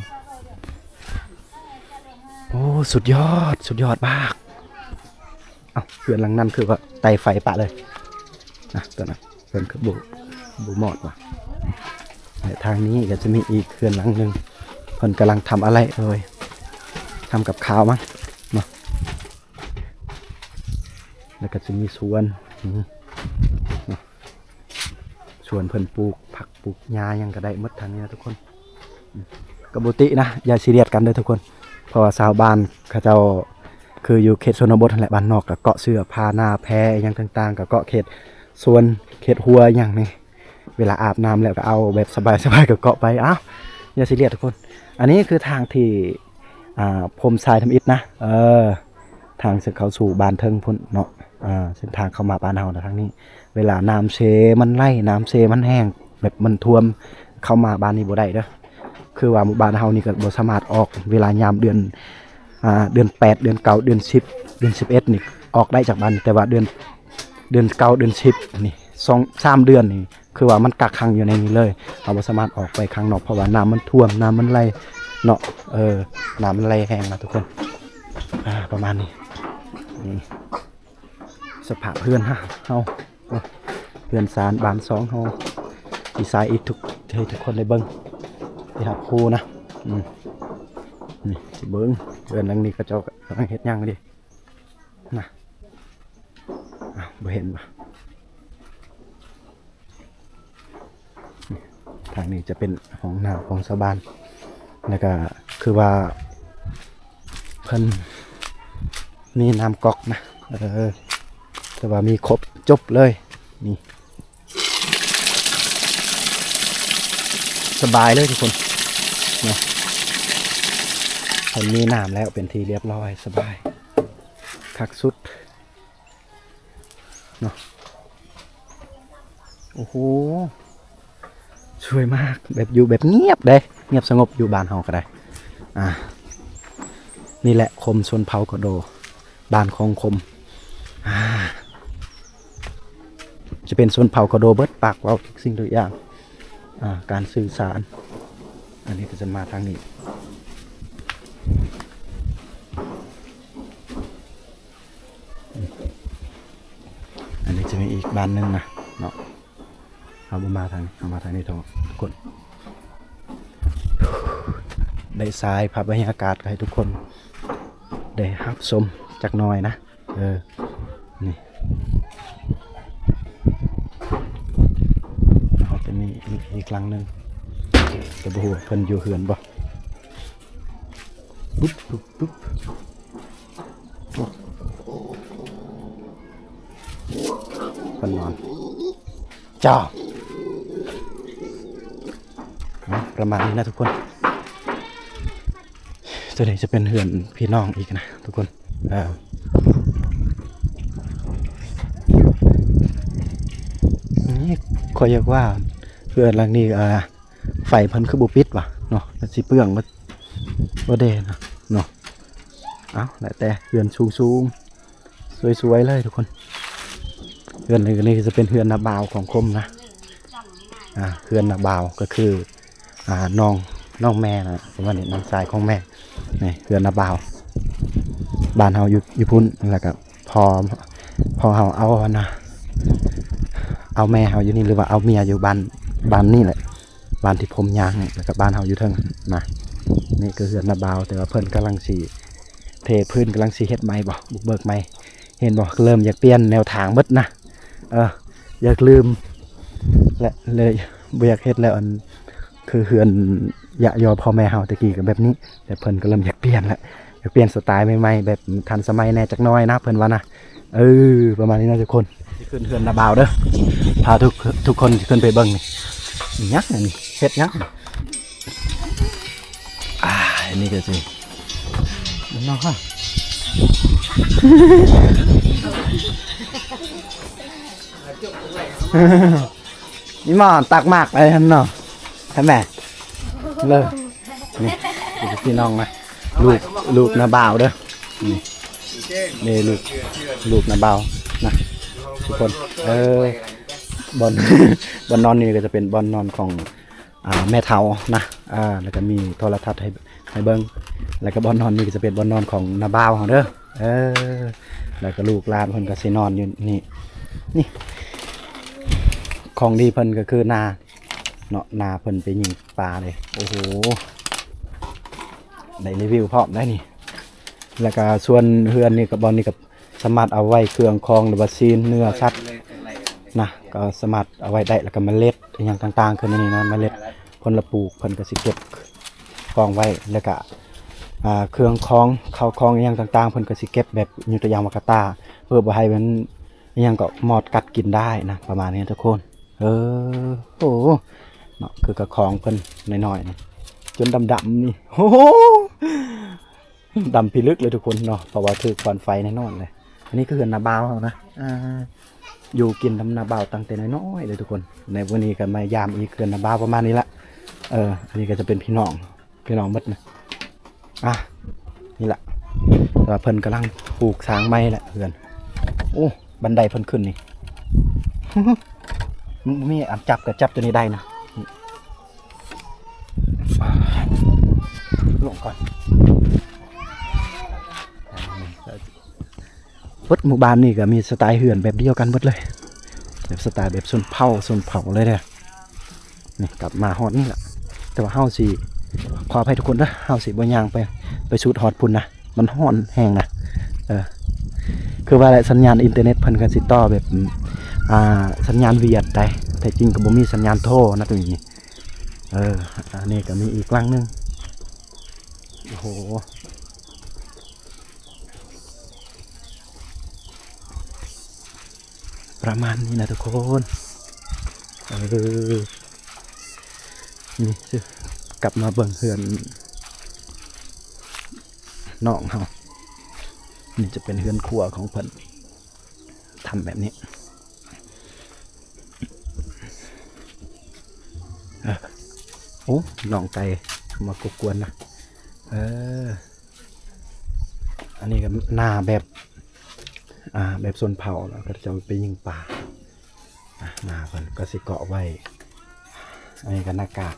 ໂອ້ ສຸດຍອດ ສຸດຍອດມາກ. ເອົ້າ ເຮືອນຫຼັງນັ້ນຄືວ່າໄຕ່ໄຟປະເລີຍນະ ຕອນນັ້ນເພິ່ນຄືບໍ່ ບໍ່ມອດວ່າ. ແລະ ທາງນີ້ກໍຈະມີອີກເຮືອນຫຼັງໜຶ່ງ ເພິ່ນກຳລັງທຳອາໄລເອີຍ. ທຳກັບຂ້າວມັ້ງເນາະ. ແລ້ວກໍຈະມີສວນ ນີ້ເນາະ ສວນເພິ່ນປູກຜັກປູກຫຍ້າຫຍັງກໍໄດ້ໝົດທາງນີ້ນະທຸກຄົນ. ອືມ ກໍບໍ່ຕິນະ ຢ່າຊີຣຽສກັນເດີທຸກຄົນ ເພາະວ່າຊາວບ້ານເຂົາເຈົ້າ ຄືຢູ່ເຂດຊົນນະບົດຫັ້ນແຫຼະ ບ້ານນອກ ກໍເກາະເສື້ອຜ້າໜ້າແພອີ່ຫຍັງຕ່າງໆ ກໍເກາະເຂດສວນເຂດຮົ້ວອີ່ຫຍັງນີ້ ເວລາອາບນ້ຳແລ້ວກໍເອົາແບບສະບາຍໆ ກໍເກາະໄປ. ອ້າວ ຢ່າຊີຣຽສທຸກຄົນ. ອັນນີ້ຄືທາງທີ່ ອ່າ ພົມຊາຍທຳອິດນະ ເອີ ທາງເຊິ່ງເຂົ້າສູ່ບ້ານເທິງພຸ້ນເນາະ. ອ່າ ເສັ້ນທາງເຂົ້າມາບ້ານເຮົານະ ທາງນີ້ ເວລານ້ຳເຊມັນໄຫຼ ນ້ຳເຊມັນແຫ້ງ ແບບມັນຖ້ວມ ເຂົ້າມາບ້ານນີ້ບໍ່ໄດ້ເດີ. ຄືວ່າໝູ່ບ້ານເຮົານີ້ກໍບໍ່ສາມາດອອກ ເວລາຍາມເດືອນ ອ່າ ເດືອນແປດ ເດືອນເກົ້າ ເດືອນສິບ ເດືອນສິບເອັດນີ້ອອກໄດ້ຈາກບ້ານ ແຕ່ວ່າເດືອນ ເດືອນເກົ້າ ເດືອນສິບນີ້ ສອງ ສາມເດືອນນີ້ ຄືວ່າມັນກັກຂັງຢູ່ໃນນີ້ເລີຍ ເຮົາບໍ່ສາມາດອອກໄປຂ້າງນອກ ເພາະວ່ານ້ຳມັນຖ້ວມ ນ້ຳມັນໄຫຼເນາະ. ເອີ ນ້ຳມັນໄຫຼແຮງນະທຸກຄົນ. ອ່າ ປະມານນີ້ ນີ້ສະພາບເຮືອນເຮົາ ເຮືອນຊານບ້ານຊ່ອງເຮົາ ດີໄຊນ໌ອີກທຸກ ໃຫ້ທຸກຄົນໄດ້ເບິ່ງ ໄດ້ຮັບຮູ້ນະ. ອືມ ນີ້ຊິເບິ່ງເຮືອນຫຼັງນີ້ ເຂົາເຈົ້າກຳລັງເຮັດຫຍັງເດ ນະ. ອ້າວ ບໍ່ເຫັນບໍ່? ທາງນີ້ຈະເປັນຫ້ອງນ້ຳຂອງຊາວບ້ານ ແລ້ວກະຄືວ່າເພິ່ນມີນ້ຳກອກນະ. ເອີ ແຕ່ວ່າມີຄົບຈົບເລີຍ ນີ້ ສະບາຍເລີຍທຸກຄົນເນາະ. ເພິ່ນມີນ້ຳແລ້ວເປັນທີ່ລຽບຮ້ອຍ ສະບາຍຄັກສຸດເນາະ. ໂອ້ໂຫ ສວຍມາກ ແບບຢູ່ແບບງຽບເດ້ ງຽບສະຫງົບ ຢູ່ບ້ານເຮົາກໍໄດ້. ອ່າ ນີ້ແຫຼະຄົມຊົນເຜົ່າກະໂດ ບ້ານຂອງຄົມ ອ່າ ຈະເປັນຊົນເຜົ່າກະໂດເບິດ ປາກເວົ້າທຸກສິ່ງທຸກຢ່າງ. ອ່າ ການສື່ສານ ອັນນີ້ກໍຈະມາທາງນີ້. ອັນນີ້ຈະມີອີກບ້ານໜຶ່ງນະເນາະ. ເຮົາບໍ່ມາທາງນີ້ ເຮົາມາທາງນີ້ເຖາະທຸກຄົນ. ໄດ້ສາຍພາບບັນຍາກາດໃຫ້ທຸກຄົນໄດ້ຮັບຊົມຈັກໜ່ອຍນະ. ເອີ ນີ້ ເຮົາຈະມີອີກ ອີກຫຼັງໜຶ່ງ ແຕ່ບໍ່ຮູ້ວ່າເພິ່ນຢູ່ເຮືອນບໍ່. ປຸບ ປຸບ ປຸບ ເພິ່ນນອນ ຈ້າ ນະ ປະມານນີ້ນະທຸກຄົນ. ຕົວນີ້ຈະເປັນເຮືອນພີ່ນ້ອງອີກນະທຸກຄົນ. ເອີ ນີ້ຂ້ອຍຢາກວ່າເຮືອນຫຼັງນີ້ ເອີ ໄຟເພິ່ນຄືບໍ່ປິດວະເນາະ ມັນຊິເປືອງເບິດບໍ່ເດເນາະ. ເອົ້າ ແລ້ວແຕ່ ເຮືອນສູງໆ ສວຍໆເລີຍທຸກຄົນ. ເຮືອນນີ້ ນີ້ຈະເປັນເຮືອນນ້າບ່າວຂອງຄົມນະ. ອ່າ ເຮືອນນ້າບ່າວກໍຄື ອ່າ ນ້ອງ ນ້ອງແມ່ນະ ປະມານນີ້ ນ້ອງຊາຍຂອງແມ່. ນີ້ເຮືອນນ້າບ່າວ ບ້ານເຮົາຢູ່ ຢູ່ພຸ້ນ ແລ້ວກໍພໍ່ ພໍ່ເຮົາເອົາ ອັນນະ ເອົາແມ່ເຮົາຢູ່ນີ້ ຫຼືວ່າເອົາເມຍຢູ່ບ້ານ ບ້ານນີ້ແຫຼະ ບ້ານທີ່ຜົມຍ່າງນີ້ ແລ້ວກໍບ້ານເຮົາຢູ່ເທິງນະ. ນີ້ຄືເຮືອນນ້າບ່າວ ແຕ່ວ່າເພິ່ນກຳລັງຊິເທພື້ນ ກຳລັງຊິເຮັດໃໝ່ບໍ ບຸກເບີກໃໝ່ ເຫັນບໍ່ ເລີ່ມຢາກປ່ຽນແນວທາງເບິດນະ. ເອີ ຢາກລືມ ແລະ ເລີຍບໍ່ຢາກເຮັດແລ້ວ. ອັນ ຄືເຮືອນຍະຍໍພໍ່ແມ່ເຮົາແຕ່ກີ້ກໍແບບນີ້ ແຕ່ເພິ່ນກໍເລີ່ມຢາກປ່ຽນແລ້ວ ຢາກປ່ຽນສະໄຕລ໌ໃໝ່ໆ ແບບທັນສະໄໝແດ່ຈັກໜ້ອຍນະ ເພິ່ນວ່ານະ. ເອີ ປະມານນີ້ນະທຸກຄົນ. ຊິຂຶ້ນເຮືອນນ້າບ່າວເດີ ພາທຸກ ທຸກຄົນຊິຂຶ້ນໄປເບິ່ງ. ນີ້ ອີຫຍັງອັນນີ້ ເຮັດຫຍັງ? ອ່າ ອັນນີ້ກໍຊິ ເນາະ ນີ້ໝໍ້ຕັກໝາກໄປຫັ້ນເນາະ ໃຊ່ໄໝ? ເລີຍ ນີ້ ພີ່ນ້ອງນະ ລູກ ລູກນ້າບ່າວເດີ. ນີ້ ນີ້ລູກ ລູກນ້າບ່າວນະ ທຸກຄົນ. ເອີ ບ່ອນ ບ່ອນນອນນີ້ກໍຈະເປັນບ່ອນນອນຂອງ ອ່າ ແມ່ເຖົ້ານະ. ອ່າ ແລ້ວກໍມີໂທລະທັດໃຫ້ ໃຫ້ເບິ່ງ ແລ້ວກໍບ່ອນນອນນີ້ກໍຈະເປັນບ່ອນນອນຂອງນ້າບ່າວເຮົາເດີ. ເອີ ແລ້ວກໍລູກຫຼານເພິ່ນກໍຊິນອນຢູ່ນີ້. ນີ້ ຂອງດີເພິ່ນກໍຄືນາເນາະ ນາເພິ່ນໄປຍິງປາເດ້. ໂອ້ໂຫ ໄດ້ຣີວິວພ້ອມໄດ໋ນີ້. ແລ້ວກໍສ່ວນເຮືອນນີ້ກໍ ບ່ອນນີ້ກໍສາມາດເອົາໄວ້ເຄື່ອງຂອງ ຫຼືວ່າຊີ້ນເນື້ອສັດນະ ກໍສາມາດເອົາໄວ້ໄດ້. ແລ້ວກໍເມລັດອີ່ຫຍັງຕ່າງໆ ຄືໃນນີ້ນະ ເມລັດຜົນລະປູກ ເພິ່ນກໍຊິເກັບກອງໄວ້. ແລ້ວກໍ ອ່າ ເຄື່ອງຂອງ ເຂົ້າຂອງອີ່ຫຍັງຕ່າງໆ ເພິ່ນກໍຊິເກັບແບບ ຍົກຕົວຢ່າງວ່າກະຕ່າ ເພື່ອບໍ່ໃຫ້ມັນ ອີ່ຫຍັງກໍມອດກັດກິນໄດ້ນະ ປະມານນີ້ທຸກຄົນ. ເອີ ໂອ້ ເນາະ ຄືກະຂອງເພິ່ນນ້ອຍໆນີ້ ຈົນດຳໆນີ້ ໂອ້ໂຫ ດຳພິລຶກເລີຍທຸກຄົນເນາະ ເພາະວ່າຖືກຄວັນໄຟແນ່ນອນເລີຍ. ອັນນີ້ຄືເຮືອນນ້າບ່າວເຮົານະ ອ່າ ຢູ່ກິນນຳນ້າບ່າວຕັ້ງແຕ່ນ້ອຍໆເລີຍທຸກຄົນ. ໃນມື້ນີ້ກໍມາຢາມອີກເຮືອນນ້າບ່າວປະມານນີ້ລະ. ເອີ ອັນນີ້ກໍຈະເປັນພີ່ນ້ອງ ພີ່ນ້ອງໝົດນະ. ອ່ະ ນີ້ລະ ແຕ່ວ່າເພິ່ນກຳລັງປູກສ້າງໃໝ່ລະເຮືອນ. ໂອ້ ບັນໄດເພິ່ນຂຶ້ນນີ້ ມັນບໍ່ມີອັນຈັບ ກໍຈັບຕົວນີ້ໄດ້ນະ. ລົງກ່ອນ. ເບິດໝູ່ບ້ານນີ້ກໍມີສະໄຕເຮືອນແບບດຽວກັນເບິດເລີຍ ແບບສະໄຕແບບຊົນເຜົ່າ ຊົນເຜົ່າເລີຍເດີ້. ນີ້ກັບມາຮອດນີ້ລະ ແຕ່ວ່າເຮົາຊິ ຂໍອະໄພທຸກຄົນເດີ້ ເຮົາຊິບໍ່ຍ່າງໄປ ໄປສຸດຮອດພຸ້ນນະ ມັນຮ້ອນແຮງນະ. ເອີ ຄືວ່າແຫຼະ ສັນຍານອິນເຕີເນັດເພິ່ນກໍຊິຕໍ່ແບບ ອ່າ ສັນຍານຫວຽດໄດ໋ ແທ້ຈິງກໍບໍ່ມີສັນຍານໂທນະຕົວນີ້. ເອີ ອັນນີ້ກໍມີອີກຫຼັງໜຶ່ງ. ໂອ້ໂຫ ປະມານນີ້ນະທຸກຄົນ. ເອີ ນີ້ ກັບມາເບິ່ງເຮືອນນ້ອງເຮົາ. ນີ້ຈະເປັນເຮືອນຄົວຂອງເພິ່ນ ທຳແບບນີ້. ເອີ ໂອ້ ນ້ອງໄກ່ມາກົກກວນນະ. ເອີ ອັນນີ້ກໍໜ້າແບບ ອ່າ ແບບຊົນເຜົ່າ ແລ້ວເຂົາເຈົ້າໄປຍິງປາ. ອ່າ ໜ້າເພິ່ນກໍຊິເກາະໄວ້ ອັນນີ້ກໍໜ້າກາກ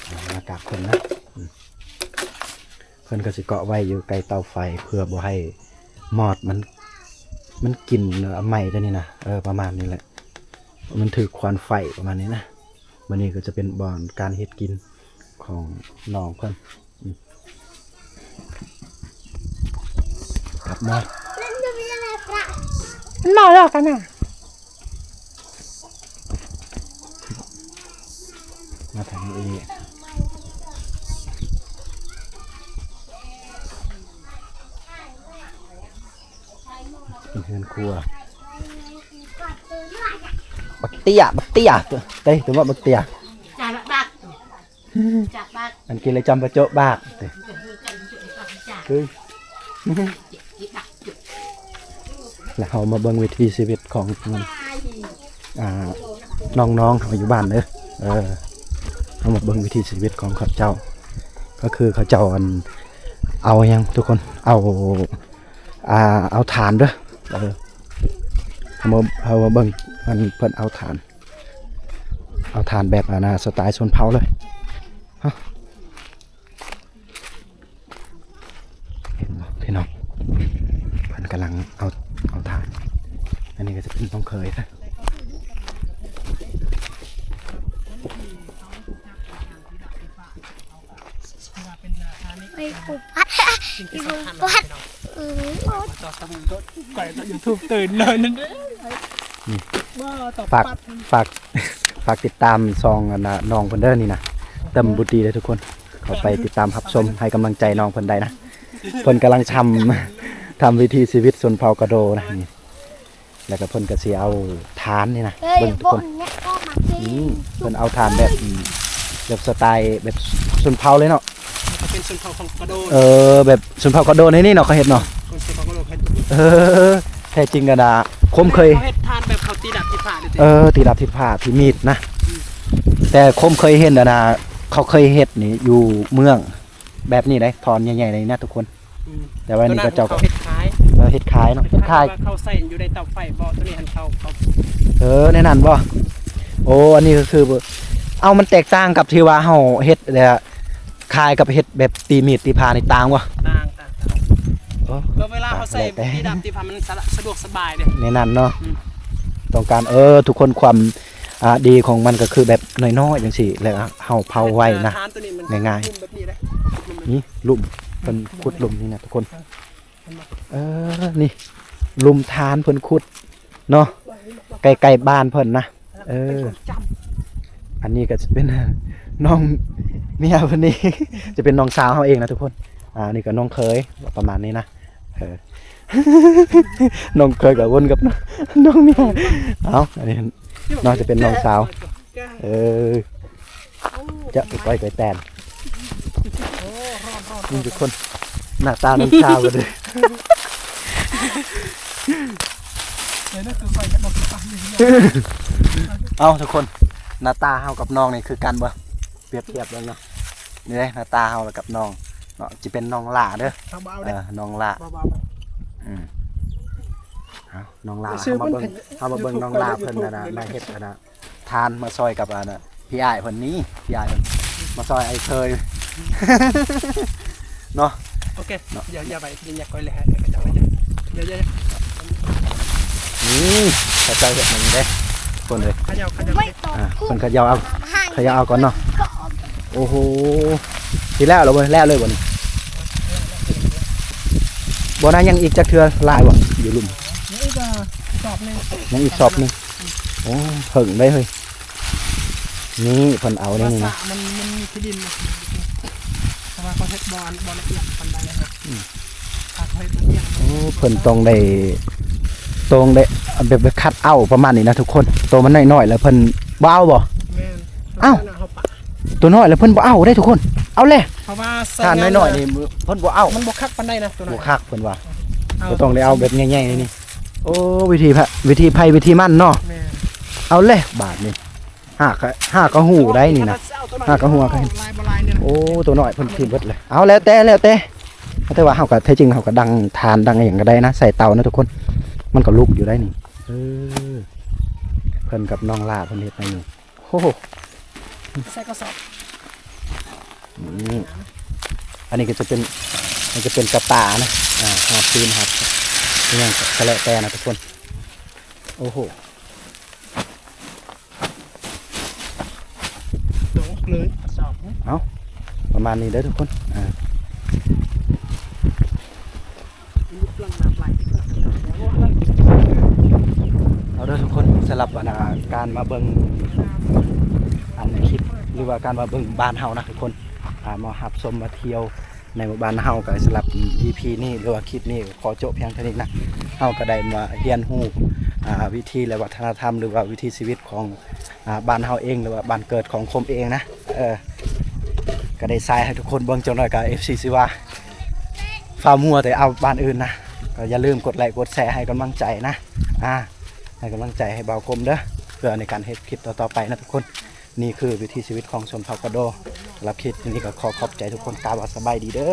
ອ່າ ໜ້າກາກເພິ່ນນະ. ອືມ ເພິ່ນກໍຊິເກາະໄວ້ຢູ່ໃກ້ເຕົາໄຟ ເພື່ອບໍ່ໃຫ້ມອດມັນ ມັນກິນ ແລ້ວໄໝ້ຕົວນີ້ນະ. ເອີ ປະມານນີ້ແຫຼະ ມັນຖືກຄວັນໄຟປະມານນີ້ນະ. ບັດນີ້ກໍຈະເປັນບ່ອນການເຮັດກິນຂອງນ້ອງເພິ່ນ. ອືມ ກັບມາ ເມົາແລ້ວກັນນະ. ມາທາງນີ້ອີກ ເປັນເຮືອນຄົວ. ບັກເຕ້ຍ ບັກເຕ້ຍ ເຕັ້ຍ ຕົວບັກເຕ້ຍ ຈານບັກ ຈານບັກ ອັນກິນແລ້ວຈຳປະໂຈະບາກ ຄື ແລ້ວເຮົາມາເບິ່ງວິຖີຊີວິດຂອງ ອ່າ ນ້ອງໆເຮົາຢູ່ບ້ານເດີ້. ເອີ ເຮົາມາເບິ່ງວິຖີຊີວິດຂອງເຂົາເຈົ້າ ກໍຄືເຂົາເຈົ້າ ອັນ ເອົາຫຍັງທຸກຄົນ ເອົາ ອ່າ ເອົາຖ່ານເດີ້. ເອີ ເຮົາມາ ເຮົາມາເບິ່ງ ອັນ ເພິ່ນເອົາຖ່ານ ເອົາຖ່ານແບບ ອັນນະ ສະໄຕຊົນເຜົ່າເລີຍ. ຮະ ເຫັນບໍ່ພີ່ນ້ອງ ເພິ່ນກຳລັງເອົາ ເອົາຖ່ານ. ອັນນີ້ກໍຈະເປັນນ້ອງເຂີຍນະ. ໄອ້ປູປັດ ອີປູປັດ ອືມ ໄປຕໍ່ YouTube ຕື່ນເລີຍນັ້ນເດ້. ນີ້ ຝາກ ຝາກ ຝາກຕິດຕາມຊ່ອງ ອັນນະ ນ້ອງເພິ່ນເດີ້ ນີ້ນະ ເຕີມບຸດດີເດີ້ທຸກຄົນ ເຂົ້າໄປຕິດຕາມຮັບຊົມໃຫ້ກຳລັງໃຈນ້ອງເພິ່ນໄດ້ນະ. ເພິ່ນກຳລັງທຳ ທຳວິຖີຊີວິດຊົນເຜົ່າກະໂດນະ ນີ້ ແລ້ວກໍເພິ່ນກໍຊິເອົາຖ່ານນີ້ນະ ເອີ ເບິ່ງທຸກຄົນ ນີ້ ເພິ່ນເອົາຖ່ານແບບ ອືມ ແບບສະໄຕແບບຊົນເຜົ່າເລີຍເນາະ ມັນກໍເປັນຊົນເຜົ່າຂອງກະໂດນ ເອີ ແບບຊົນເຜົ່າກະໂດນໃນນີ້ເນາະ ເຂົາເຮັດເນາະ ຄົນຊົນເຜົ່າກະໂດນເຮັດ. ເອີ ແທ້ຈິງກໍນະ ຄົມເຄີຍ ເຂົາເຮັດຖ່ານແບບເຂົາຕີດາບຕີພາເດ້ ເອີ ຕີດາບຕີພາ ຕີມີດນະ ອືມ ແຕ່ຄົມເຄີຍເຫັນ ອັນນະ ເຂົາເຄີຍເຮັດນີ້ຢູ່ເມືອງ ແບບນີ້ເດ້ ທ່ອນໃຫຍ່ໆ ນີ້ນະທຸກຄົນ. ອືມ ແຕ່ວ່ານີ້ເຂົາເຈົ້າກໍເຮັດຂາຍ ເອີ ເຮັດຂາຍເນາະ ເຮັດຂາຍ ເຂົາໃສ່ຢູ່ໃນເຕົາໄຟບໍ່ ຕົວນີ້ຫັ້ນເຂົາ ເຂົາ ເອີ ໃນນັ້ນບໍ່? ໂອ້ ອັນນີ້ກໍຄື ເອົ້າ ມັນແຕກຕ່າງກັບທີ່ວ່າເຮົາເຮັດແລ້ວຂາຍກັບເຮັດແບບຕີມີດຕີພານີ້ຕ່າງບໍ່? ຕ່າງ ຕ່າງ ຕ່າງ ໂອ້ ກໍເວລາເຮົາໃສ່ ແລ້ວແຕ່ ຕີດາບຕີພາມັນສະ ສະດວກສະບາຍເດ້ ໃນນັ້ນເນາະ ອືມ ຕ້ອງການ ເອີ ທຸກຄົນ ຄວາມ ອ່າ ດີຂອງມັນກໍຄືແບບນ້ອຍໆ ຈັ່ງຊີ້ ແລ້ວເຮົາເຜົາໄວນະ ງ່າຍໆ ນີ້ ລຸ່ມ ພິ່ນຂຸດຫຼຸມນີ້ນະທຸກຄົນ. ເອີ ນີ້ ຫຼຸມທານເພິ່ນຂຸດເນາະ ໃກ້ໆບ້ານເພິ່ນນະ. ເອີ ອັນນີ້ກໍຈະເປັນນ້ອງເມຍເພິ່ນນີ້ ຈະເປັນນ້ອງສາວເຮົາເອງນະທຸກຄົນ. ອ່າ ນີ້ກໍນ້ອງເຂີຍ ປະມານນີ້ນະ. ເອີ ນ້ອງເຂີຍກໍວົນກັບນ້ອງເມຍ. ເອົາ ອັນນີ້ນ້ອງຈະເປັນນ້ອງສາວ. ເອີ ຈະໄປກ້ອຍໄກ່ແຕນ. ນີ້ທຸກຄົນ ໜ້າຕານ້ອງສາວກັນເດີ້. ເອົາທຸກຄົນ ໜ້າຕາເຮົາກັບນ້ອງນີ້ຄືກັນບໍ່? ປຽບທຽບເບິ່ງເນາະ. ນີ້ເດ້ ໜ້າຕາເຮົາກັບນ້ອງເນາະ ຈະເປັນນ້ອງຫຼ້າເດີ້. ເອີ ນ້ອງຫຼ້າ. ອືມ ເອົາ ນ້ອງຫຼ້າ ເຮົາມາເບິ່ງ ເຮົາມາເບິ່ງນ້ອງຫຼ້າເພິ່ນ ອັນນ່າ ມາເຮັດ ອັນນ່າ ທານມາຊ່ອຍກັບ ອັນນ່າ ພີ່ອ້າຍເພິ່ນນີ້ ພີ່ອ້າຍເພິ່ນມາຊ່ອຍອ້າຍເຂີຍເນາະ. ໂອເຄ ເນາະ ຢ່າ ຢ່າໄປ ຢ່າ ຢ່າຄ່ອຍເລີຍ ໃຫ້ເຂົາເຈົ້າເຮັດ. ນີ້ເຂົາເຈົ້າເຮັດຫຍັງເດ້ ຄົນເອີຍ. ຂະເຍົາ ຂະເຍົາ ອ່າ ເພິ່ນຂະເຍົາເອົາ ຂະເຍົາເອົາກ່ອນເນາະ. ໂອ້ໂຫ ຊິແລ້ວແລ້ວບໍ່? ແລ້ວເລີຍບໍ່ນີ້? ບໍ່ນະ ຍັງອີກຈັກເທື່ອຫຼາຍບໍ່? ຢູ່ລຸ່ມ ຍັງອີກສອບໜຶ່ງ ຍັງອີກສອບໜຶ່ງ. ໂອ້ ເຖິງໄດ໋ເຮີ້ຍ. ນີ້ເພິ່ນເອົາແນວນີ້ນະ ມັນ ມັນມີທີ່ດິນນະ ເພາະວ່າເຂົາເຮັດບໍ່ ບໍ່ລະອຽດປານໃດນະ. ອືມ ຖ້າເຂົາເຮັດລະອຽດ ໂອ້ ເພິ່ນຕ້ອງໄດ້ ຕ້ອງໄດ້ແບບ ແບບຄັດເອົາປະມານນີ້ນະທຸກຄົນ. ໂຕມັນນ້ອຍໆ ແລ້ວເພິ່ນບໍ່ເອົາບໍ່? ແມ່ນ. ອ້າວ ໂຕນ້ອຍແລ້ວເພິ່ນບໍ່ເອົາເດ້ທຸກຄົນ. ເອົາແຫຼະ ເພາະວ່າຖ້ານ້ອຍໆນີ້ເພິ່ນບໍ່ເອົາ ມັນບໍ່ຄັກປານໃດນະ ໂຕນ້ອຍ ບໍ່ຄັກເພິ່ນວ່າ. ເອົາ ກໍຕ້ອງໄດ້ເອົາແບບໃຫຍ່ໆນີ້. ໂອ້ ວິທີ ວິທີໃຜວິທີມັນເນາະ. ແມ່ນ. ເອົາແຫຼະບາດນີ້ ຫາກະ ຫາກະຫູໄດ້ນີ້ນະ ຫາກະຫົວກະເຫັນ. ໂອ້ ໂຕນ້ອຍເພິ່ນກິນເບິດເລີຍ. ເອົາ ແລ້ວແຕ່ ແລ້ວແຕ່ ແຕ່ວ່າເຮົາກະ ແທ້ຈິງເຮົາກະດັງຖ່ານດັງອີ່ຫຍັງກະໄດ້ນະ ໃສ່ເຕົານະທຸກຄົນ ມັນກະລຸກຢູ່ໄດ໋ນີ້. ເອີ ເພິ່ນກັບນ້ອງຫຼ້າເພິ່ນເຮັດແນວນີ້. ໂອ້ໂຫ ໃສ່ກະສອບ. ນີ້ ອັນນີ້ກໍຈະເປັນ ມັນຈະເປັນກະຕ່ານະ ອ່າ ຫາບຊືນ ຫາບອີ່ຫຍັງກະແລ້ວແຕ່ນະທຸກຄົນ. ໂອ້ໂຫ ໂດກເລີຍກະສອບ. ເອົ້າ ປະມານນີ້ເດີທຸກຄົນ. ອ່າ ເອົາເດີທຸກຄົນ ສຳລັບ ອັນ ອ່າ ການມາເບິ່ງ ອັນ ຄລິບ ຫຼືວ່າການມາເບິ່ງບ້ານເຮົານະທຸກຄົນ ອ່າ ມາຮັບຊົມມາທ່ຽວໃນໝູ່ບ້ານເຮົາ. ກໍສຳລັບ ອີພີ ນີ້ ຫຼືວ່າຄລິບນີ້ ຂໍໂຈະພຽງເທົ່ານີ້ນະ. ເຮົາກໍໄດ້ມາຮຽນຮູ້ ອ່າ ວິຖີ ແລະ ວັດທະນະທຳ ຫຼືວ່າວິຖີຊີວິດຂອງ ອ່າ ບ້ານເຮົາເອງ ຫຼືວ່າບ້ານເກີດຂອງຄົມເອງນະ. ເອີ ກໍໄດ້ສາຍໃຫ້ທຸກຄົນເບິ່ງ. ຈັກໜ້ອຍກໍ ເອັຟຊີ ຊິວ່າຟ້າວມົວແຕ່ເອົາບ້ານອື່ນນະ. ກໍຢ່າລືມກົດໄລກົດແຊໃຫ້ກຳລັງໃຈນະ ອ່າ ໃຫ້ກຳລັງໃຈໃຫ້ບ່າວຄົມເດີ ເພື່ອໃນການເຮັດຄລິບຕໍ່ໆໄປນະທຸກຄົນ. ນີ້ຄືວິຖີຊີວິດຂອງຊົນເຜົ່າກະໂດ. ສຳລັບຄລິບນີ້ກໍຂໍຂອບໃຈທຸກຄົນ ກ່າວວ່າສະບາຍດີເດີ.